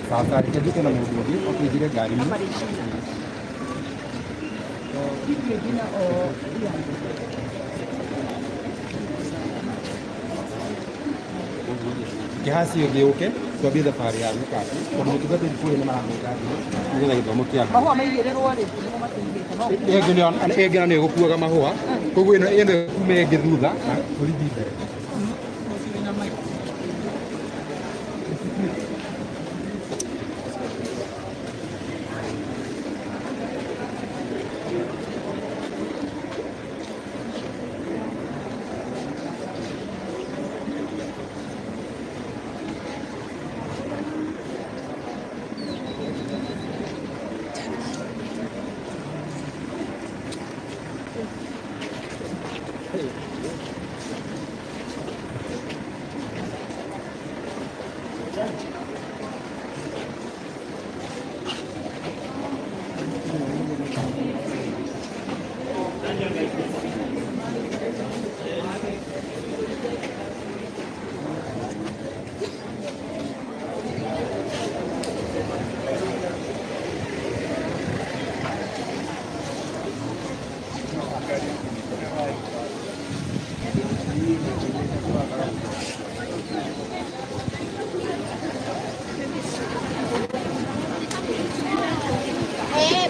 G: Sasa reke na mũndũ ũkĩingĩre ngari-inĩ. Kĩhaci ũgĩũke twambie thabarĩ ya gũkathi tondũ mũtungatĩri kũrĩa nĩ maramwĩta thimũ nĩgetha gĩthomo kĩambie.
F: Mahũa maigĩrĩrwo rĩ, nĩmo mataigĩte no.
G: Ĩngĩ nĩ ĩgũkuaga mahũa Koguo ĩno ĩno kume ĩngĩ thutha na borithi mbere.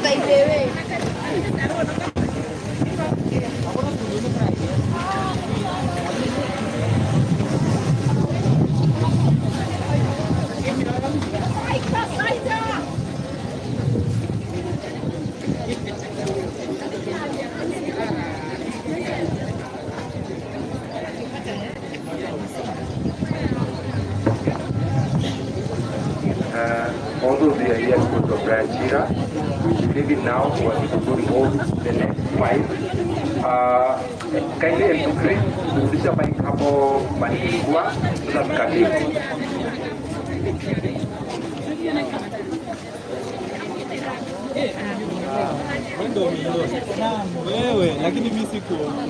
J: By the way.
K: Although they are here because of Brian Chira, we should leave it now for us to go hold the next five. Kindly MC3, kurudisha mic hapo mahali tulikuwa, sasa tukatibu.
H: Wewe, lakini mimi sikuona.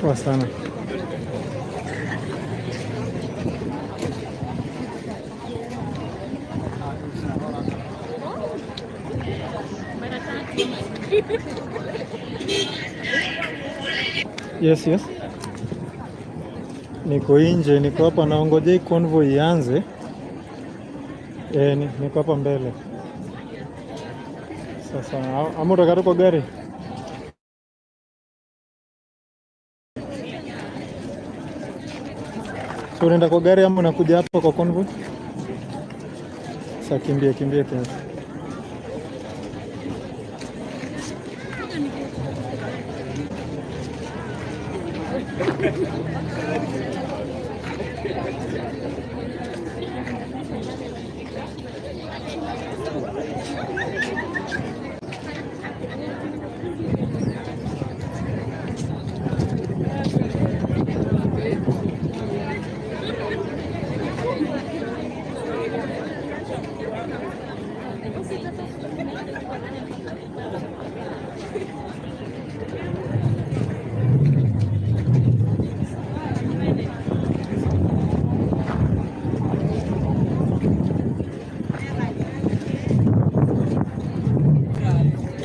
H: Poa sana. Yes, yes. Niko nje, niko hapa naongojea convoy ianze. Niko hapa mbele. Sasa ama utakata kwa gari? So unaenda kwa gari ama unakuja hapa kwa convoy? Sasa kimbia kimbia kiasi.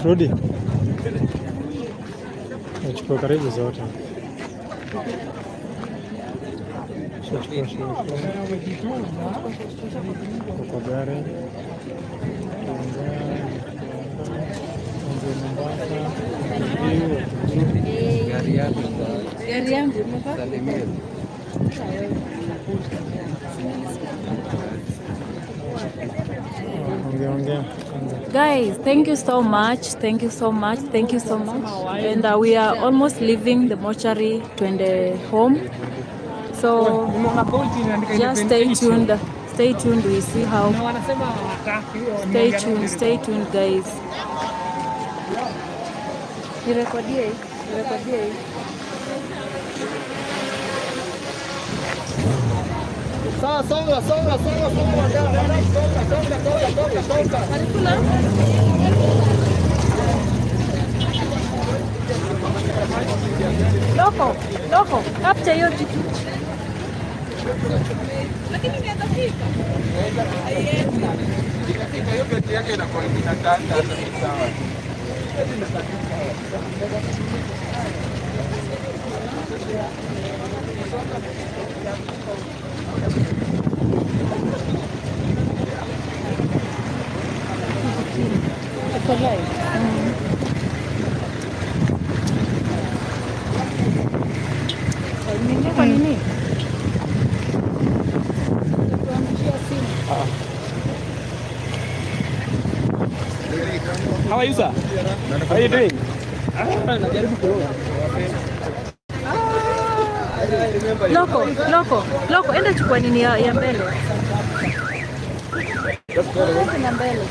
H: Rudi. Nachukua karibu zote. Shachukua kwa gari.
G: Gari yako.
C: Gari yangu
G: Salimia.
C: Guys, thank you so much. Thank you so much. Thank you so much. And we are almost leaving the mortuary to the home. So just stay tuned. Stay tuned. We see how. Stay tuned. Stay tuned, guys. Nirekodie. Nirekodie.
F: Songa, songa, songa, songa, songa, songa, songa, songa, songa.
C: Loko, loko, capture hiyo kitu.
D: Lakini inaweza fika.
G: Ikafika hiyo geti yake inakuwa inatanda sawa.
C: Kwa nini?
E: How are you, sir? How are you doing?
C: Loko, loko, loko, enda chukua nini ya mbele. Ya mbele.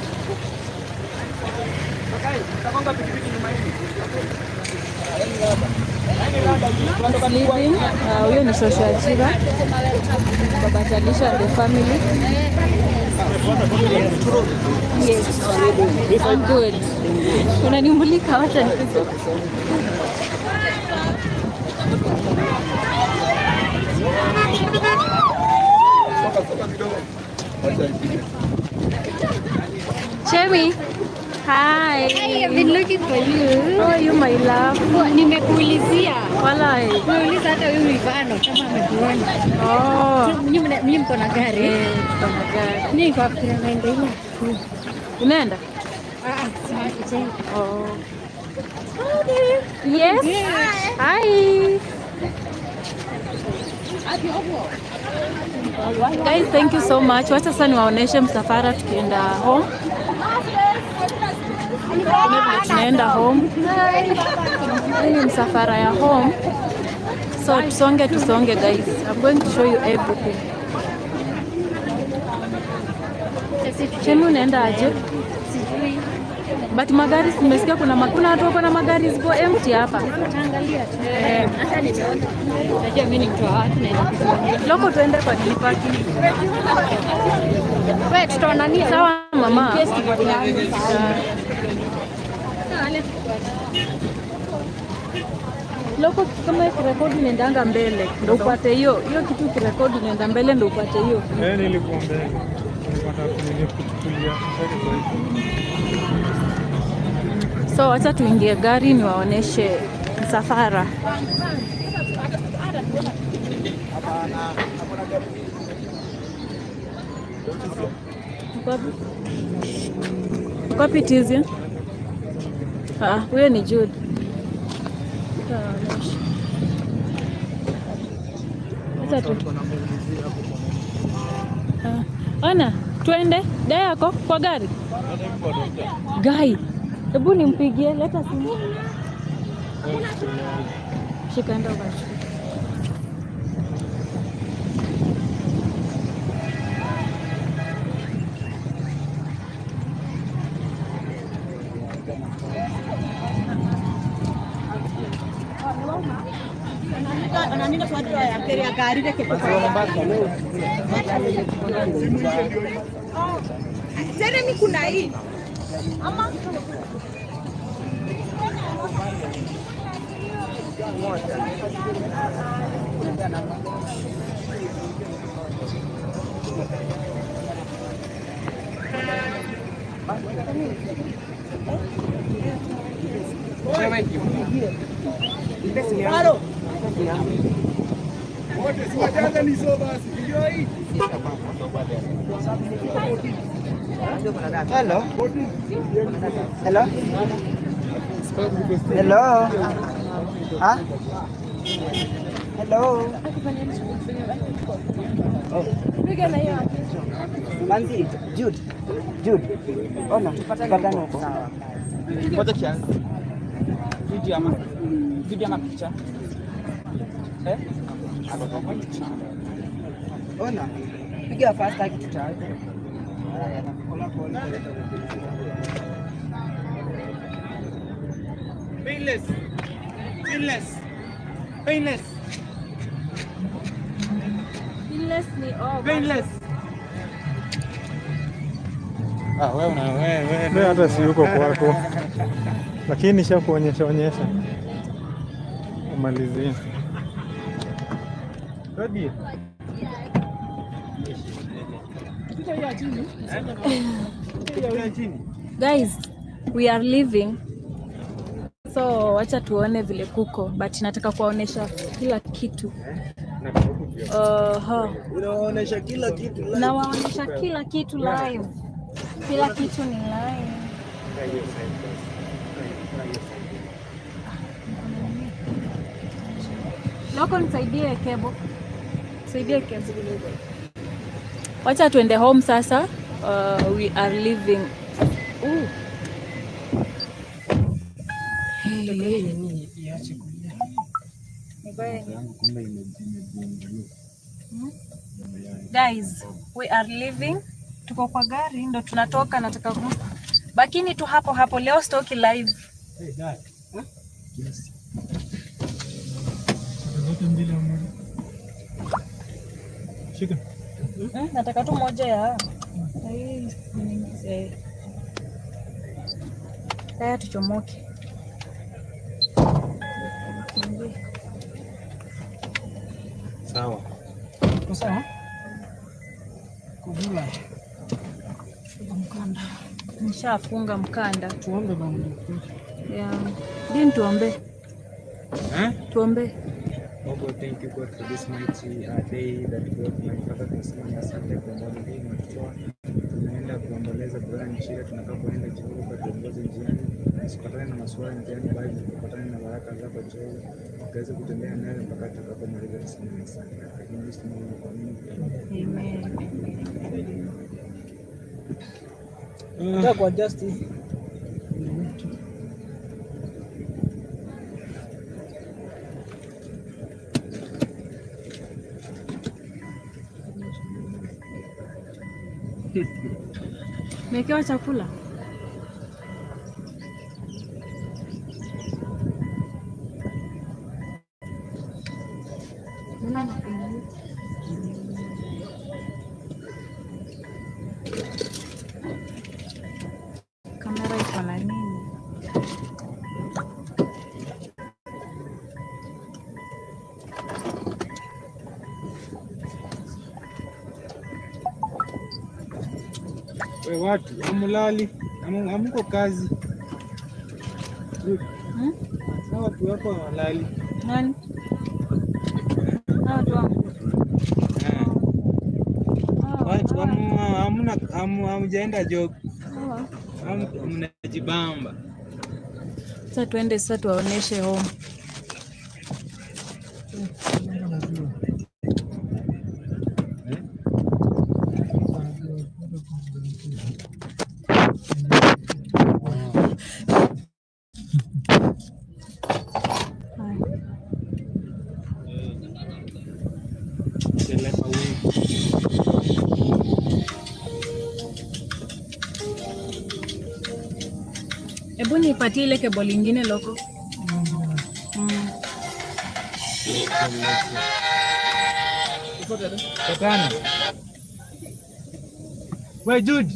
C: Living, huyo ni Shosho Achira, Baba Talisha and the family. Yes, I'm good. Unanimulika wacha nikuze. Chemi. Hi.
J: Hi, I've been looking for you.
C: How are you, my love?
J: Nimekuulizia.
C: Wala.
J: Nimeuliza hata huyu Ivano kama amekuona.
C: Oh.
J: Mimi mko na gari.
C: Eh, tuko na gari.
J: Mimi kwa fikira naenda ile.
C: Unaenda?
J: Ah, sawa.
C: Oh. Yes. Hi. Guys, thank you so much. Wacha sasa niwaoneshe msafara tukienda home. Tunaenda home. Hii ni msafara ya home. So tusonge tusonge guys. I'm going to show you everything. Chemi unaenda aje?
J: Sijui.
C: But magari nimesikia kuna watu wako na magari ziko empty hapa.
J: Tutaangalia tu. Hata nimeona. Najua mimi ni mtu wa watu naenda.
C: Loko tuende kwa parking.
J: Wewe tutaonania.
C: Sawa mama. Loko kama ikirekodi nendanga mbele ndio upate hiyo. Hiyo kitu ikirekodi nenda mbele ndio upate hiyo.
H: Eh, nilikuwa mbele. Nilipata kuchukulia.
C: So wacha tuingie gari niwaoneshe msafara. Uko tizi? Ah, huyo ni Jude. Wacha tu. Ana, tuende dada yako kwa gari. Gai. Hebu nimpigie, leta simu. Shika enda ukachukue.
D: Jeremy kuna hii. Ama
F: Hello. Hello. Hello. Huh? Hello. Oh. Manzi, Jude. Jude. Ona, tupatane huko.
G: Ngoja kiasi. Video ama picha. Eh?
F: Ona. Piga fast kitu chako.
G: Painless. Painless. Painless.
C: Painless ni oh.
G: Painless. Ah, wewe una wewe.
H: Wewe hata si yuko kwako. Lakini nishakuonyesha onyesha. Umalizie.
G: Ready?
C: Guys, we are leaving. So wacha tuone vile kuko, but nataka kuwaonesha kila kitu.
F: Unaonesha kila kitu live.
C: Nawaonesha kila kitu live. Kila kitu ni live. Loko, nisaidie kebo. Nisaidie kebo. Wacha tuende home sasa. We are leaving. Ooh. Guys, we are leaving. Tuko kwa gari ndo tunatoka, nataka bakini tu hapo hapo leo stoki live.
H: Hey, dad. Huh? Yes. Shika.
C: Nataka tu moja ya. Haya tuchomoke.
G: Sawa.
B: Sawa? Kuvula. Mkanda.
C: Nishafunga mkanda.
B: Tuombe bwana.
C: Yeah. Din tuombe.
G: Eh?
C: Tuombe.
G: Oh God, thank you God for this mighty day that God my Father tunasema asante kwa moja hii umetutoa. Tunaenda kuomboleza Brian Chira, tunataka kuenda Jehova tuongoze njiani, usipatane na masuala njiani, bali tupatane na baraka zako Jehova, ukaweze kutembea nawe mpaka tutakapomaliza. Tuseme asante. Katika jina la Yesu tunaomba.
C: Amen.
B: Nataka kwa justice.
C: Mekewa chakula. Kamera iko na nini?
G: We watu amulali amuko kazi. Watu wako hawalali.
C: Nani? Watu wangu.
G: Watu hamna, hamjaenda job. Mnajibamba.
C: Sasa tuende sasa tuwaoneshe home. Hebu nipatie ile kebo lingine loko.
G: Katana. We Jude.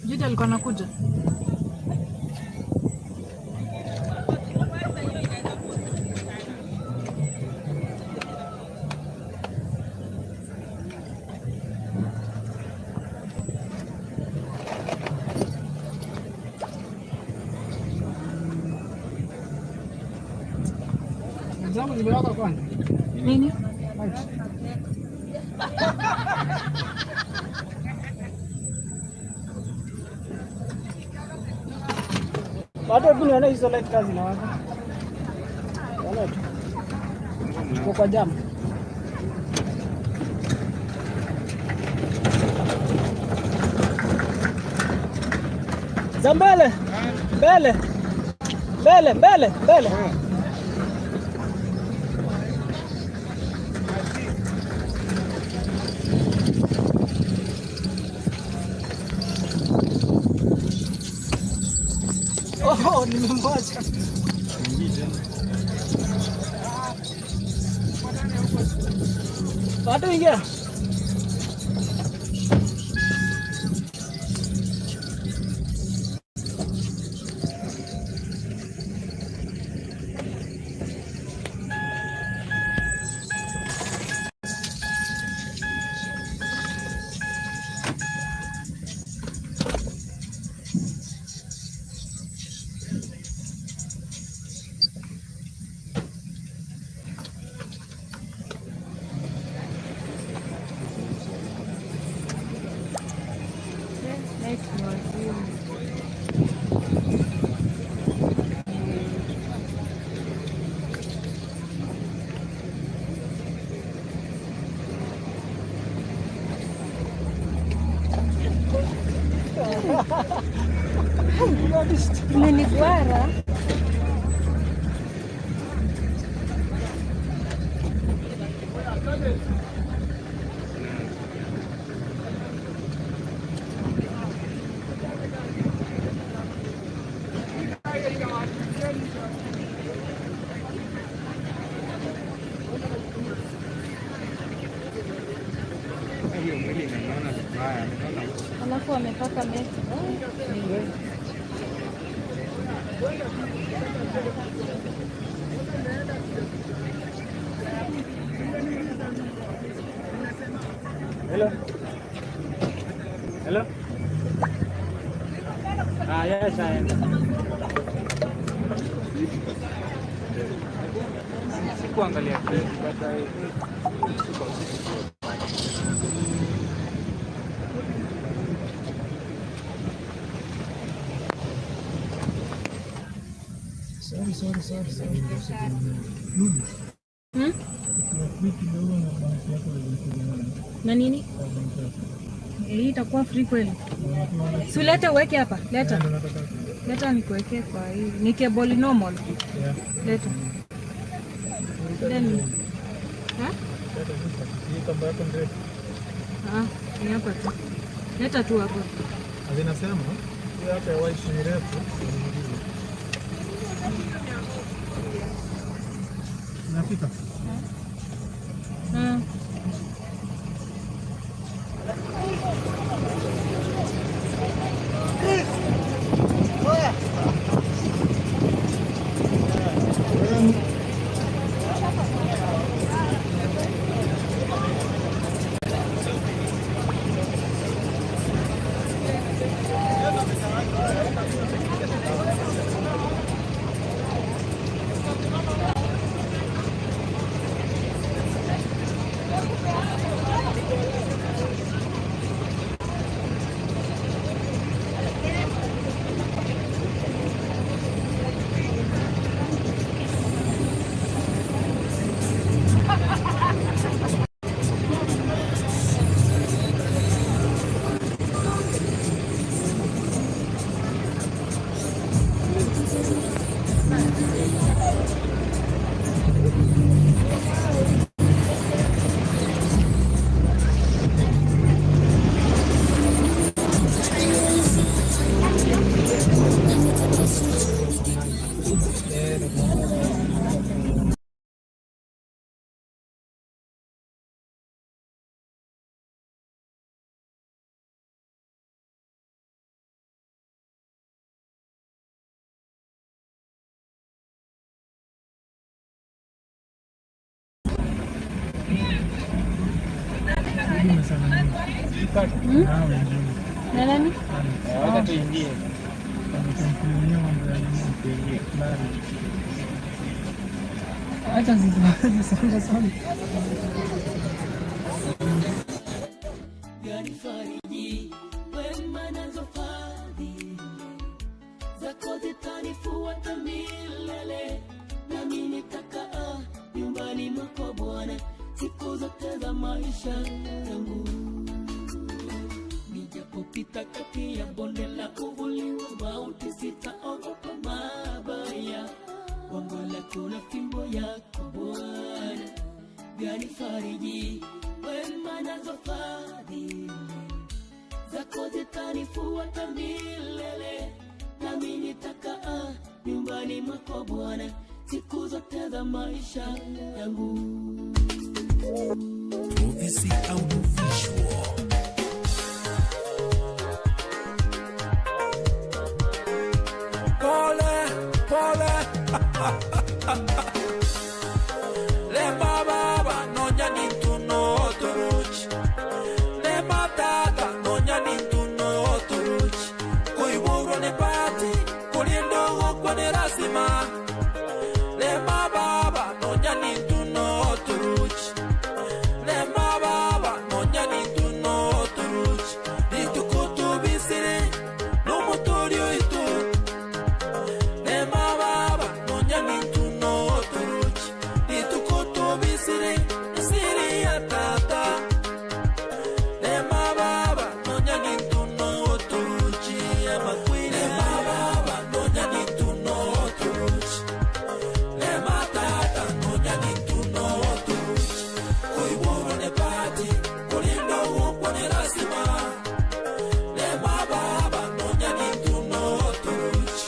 C: Jude alikuwa anakuja.
F: Zangu zimewaka kwani?
C: Nini?
F: Bado hebu nione hizo light kazi inawaka. Ona tu. Tuko kwa jam. Za mbele. Mbele. Mbele, mbele, mbele. Oh, nimemwacha. Bado ingia.
C: Umenigwara.
G: Hiyo mwili inaniona vibaya, ameona huko.
C: Alafu amepaka meti.
B: Hello. Hello. Ah, yes, I am.
G: Sikuangalia clip, but I think
H: Sorry, sorry, sorry, sorry. Lulu.
C: Hmm?
H: Kuna kidogo na banki yako ya
C: Na nini? Hii itakuwa free kweli? Si ulete uweke hapa, leta. Leta nikuwekee kwa hii. Ni cable normal.
H: Yeah.
C: Leta. Then ha?
H: Hii kamba yako ndefu.
C: Ah, ni hapa tu. Leta tu hapo.
H: Zinasema hii hapa ya white ni refu. Nafika.
C: Mm. Na nani?
G: Wacha tuingie.
F: Acha zisonge songe.
L: Vyanifariji wema nazo fadhili zako zitanifuata milele, nami nitakaa nyumbani mwako Bwana siku zote za maisha yangu. Nijapopita kati ya bonde la uvuli wa mauti, sitaogopa mabaya, gongo lako na fimbo yako Bwana vyanifariji wema nazo fadhili zako zitanifuata milele, nami nitakaa nyumbani mwako Bwana siku zote za maisha yangu.
M: Prophecy Audiovisual. Pole, pole. Lema baba, nonya nintuno oturuch. Lema tata, nonya nintuno oturuch. Kuiburu ni pati, kulindo wokwa ni lazima. Lema baba, nonya nintuno oturuch. Lema baba, nonya nintuno oturuch. Nitukutu bisiri, numutorio itu. Lema baba, nonya nintuno oturuch. Nitukutu bisiri, siri ya tata. Lema baba, nonya nintuno oturuch. Amakwiri. Lema baba, nonya nintuno oturuch. Lema tata, nonya nintuno oturuch. Kuiburu ni pati, kulindo wokwa ni lazima. Lema baba, nonya nintuno oturuch.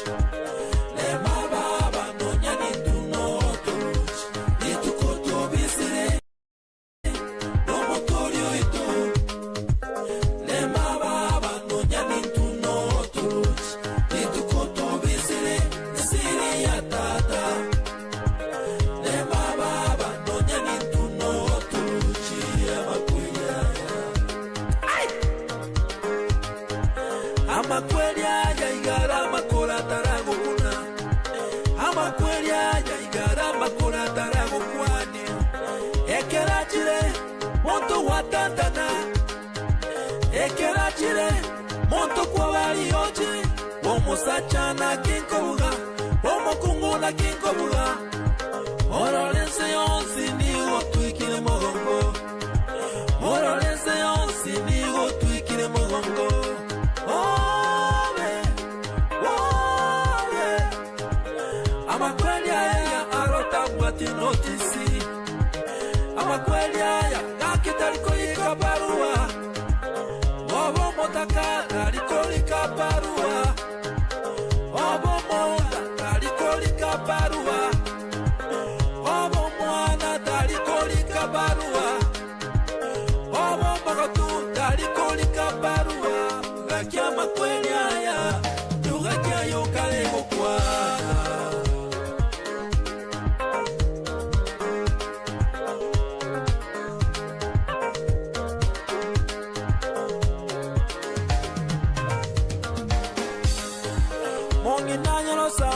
M: Lema baba, nonya nintuno oturuch. Nitukutu bisire, nomotorio itu. Lema baba, nonya nintuno oturuch. Nitukutu bisire, siri ya tata. Lema baba, nonya nintuno oturuch. Amakweli amakweli aya igara makora taragukuna. Amakweli aya igara makora taragukwani. Ekerachire muntu watantana. Ekerachire muntu kwabariochi. Omusachana kinkobuga, omukunguna kinkobuga. Orolense yonsi nigo twikire mugongo. Orolense yonsi nigo twikire mugongo. Obe, obe. Amakweli aya arota notisi. Amakweli aya gakitariko ikabarua. Obo motaka nariko likabarua. Obo monda tariko likabarua. Obo mwana tariko likabarua. Obo magotu tariko likabarua. Gakia makweli aya tugakia yokale gokwana. Monginanyorosa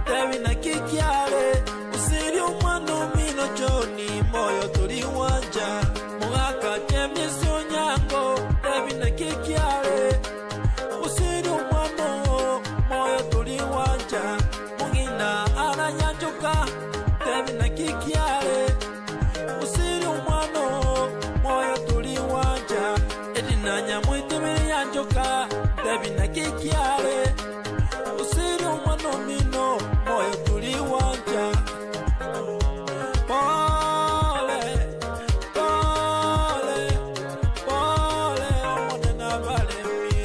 M: tebina kikiare. Usiri umwana mino joni moyo turi wanja. Mugaka chemisi onyango tebina kikiare. Usiri umwana moyo turi wanja. Mungina aranyanjuka tebina kikiare. Usiri umwana moyo turi wanja. Edina nyamwitimiri yanjuka tebina kikiare. Usiri umwana mino moyo turi wanja. Pole, pole, pole, omone na balemi.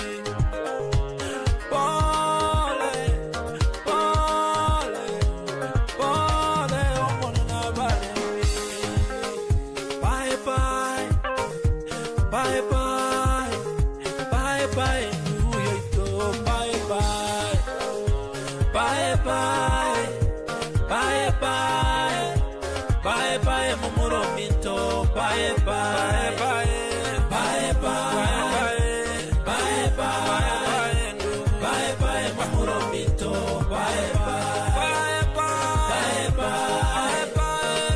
M: Pole, pole, pole, omone na balemi. Bye bye, bye bye, bye bye, uyoito, bye bye. Bye bye, bye bye, bye bye, mumuro minto, bye bye, bye bye, bye bye, bye bye, bye mumuro minto, bye bye, bye bye, bye bye,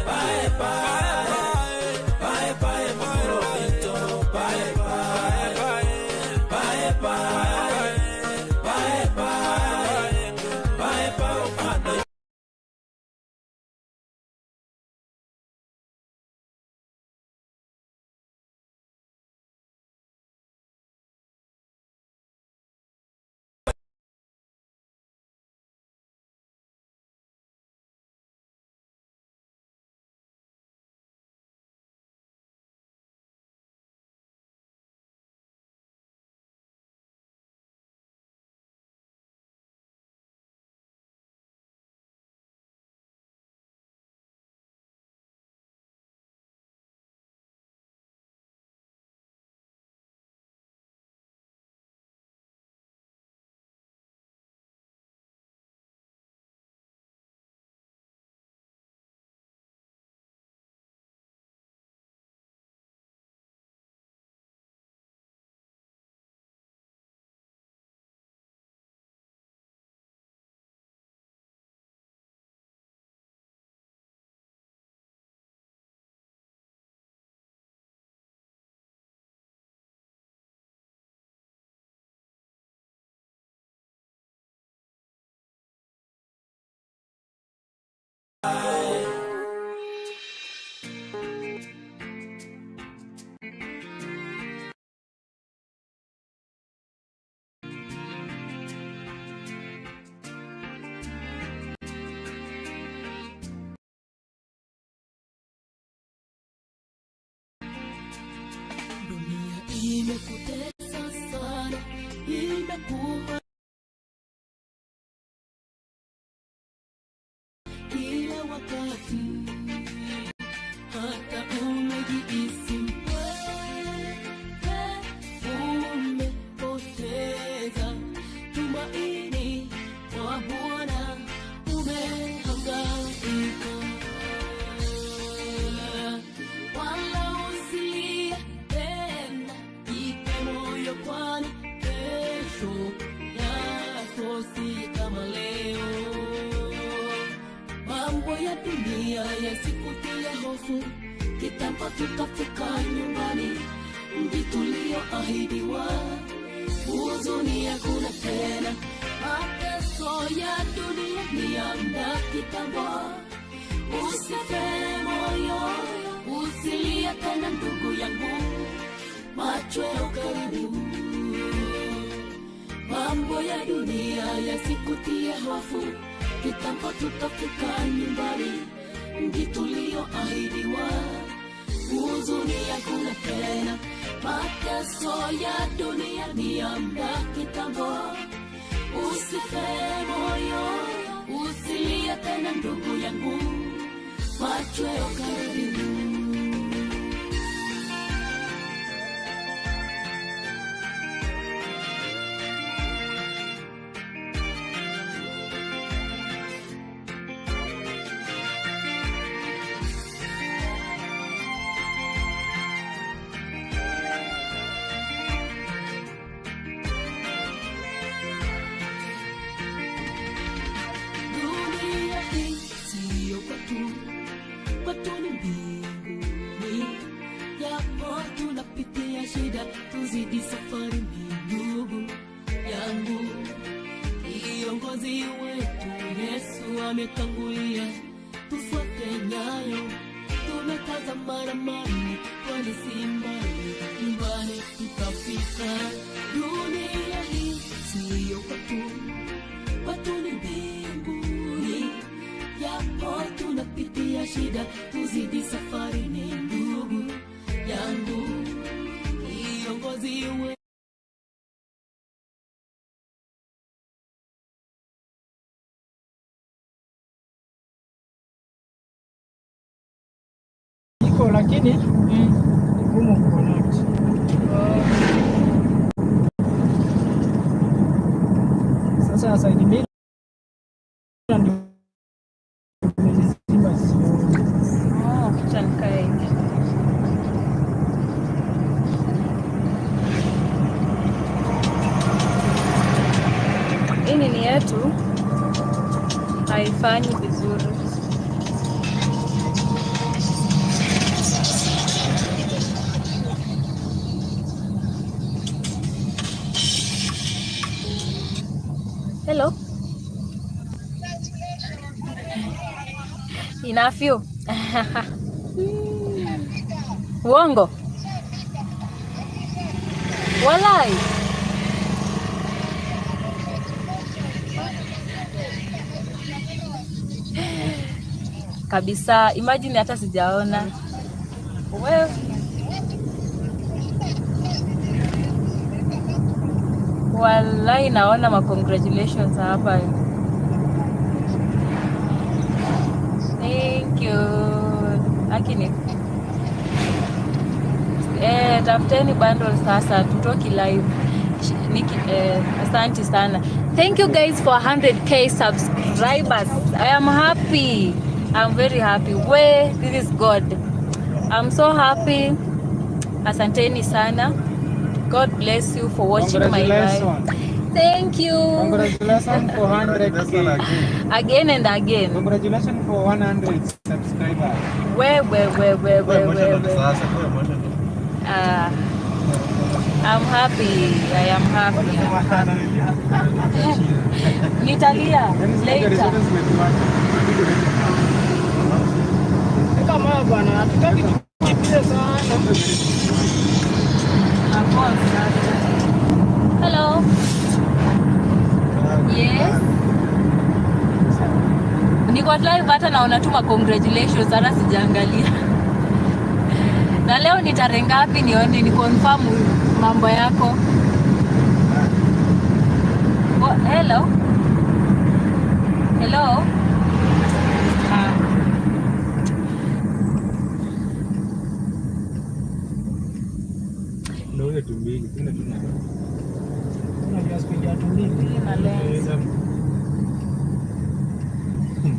L: Dunia imekutesa sana, imekuwa kila wakati, hata umejihisi mpweke, umepoteza tumaini kwa Bwana, umehangaika. Wala usilie tena, jipe moyo kwani kesho yako si kama leo. Mambo ya dunia yasikutie hofu, kitambo tutafika nyumbani, mji tulioahidiwa. Huzuni hakuna tena, mateso ya dunia ni ya muda kitambo. Usife moyo, usilie tena ndugu yangu, machweo karibu. Mambo ya dunia yasikutie hofu, kitambo tutafika nyumbani, mji tulioahidiwa. Huzuni hakuna tena, mateso ya dunia ni ya muda kitambo. Usife moyo, usilie tena ndugu yangu, machweo karibu. Dunia hii siyo kwetu, kwetu ni mbinguni. Japo tunapitia shida, tuzidi safari ndugu yangu. Kiongozi wetu Yesu ametangulia, tufuate nyayo. Tumetazama ramani, kwani si mbali, nyumbani tutafika. Dunia hii siyo kwetu, kwetu ni mbinguni. Japo tunapitia shida, tuzidi safari ni ndugu yangu. Kiongozi wetu
F: Iko lakini ni ngumu kuconnect. Sasa side mirror ndio nimezizima sioni.
C: Oh, acha nikae hivi. Hii nini yetu haifanyi vizuri. Hello. Enough you. Uongo. Walai. Kabisa, imagine hata sijaona. Well, walai naona ma congratulations hapa. Thank you. Akini. Tafuteni bundle sasa tutoki live. Niki, asante sana. Thank you guys for 100K subscribers. I am happy. I'm very happy. Where this is God. I'm so happy. Asanteni sana. God bless you for watching my live. Thank you.
G: Congratulations for 100K.
C: Again and again.
G: Congratulations for 100 subscribers.
C: Where. I'm happy. I am happy. Nitalia later.
F: Kama bwana, hatutaki tukimbie sana.
C: Hello. Yes. Niko live hata naona tu ma congratulations hata sijaangalia. Na leo ni tarehe ngapi nione ni confirm mambo yako. Oh, hello. Hello.
G: Ndio tumbili, tena tuna.
F: Unajua speed ya tumbili
C: na lens.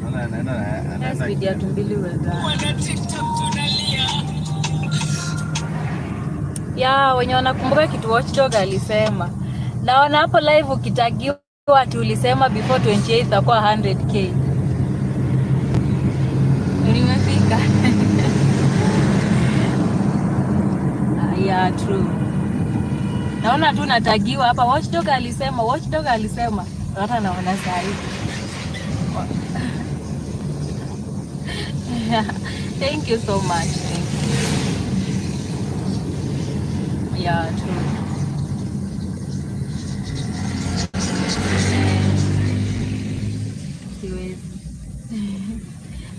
G: Naona
C: speed ya tumbili wewe. Ya, wenye wanakumbuka kitu Watchdog alisema. Naona hapo live ukitagiwa tu ulisema before 28 itakuwa 100K. Nimefika. Yeah, true. Naona tu natagiwa hapa Watchdog alisema, Watchdog alisema. Hata naona saa hii. Thank you so much. Thank you. Yeah, true. Siwezi.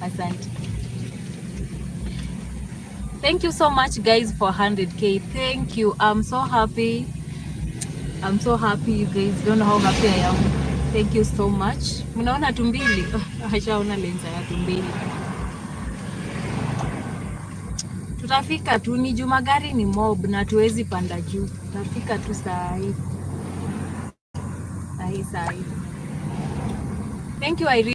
C: Asante. Thank you so much guys for 100K. Thank you. I'm so happy. I'm so happy you guys don't know how happy I am. Thank you so much. Mnaona tumbili? Ashaona lensa ya tumbili. Tutafika tu, ni juu magari ni mob na tuwezi panda juu. Tutafika tu saa hii. Saa hii. Thank you Irene.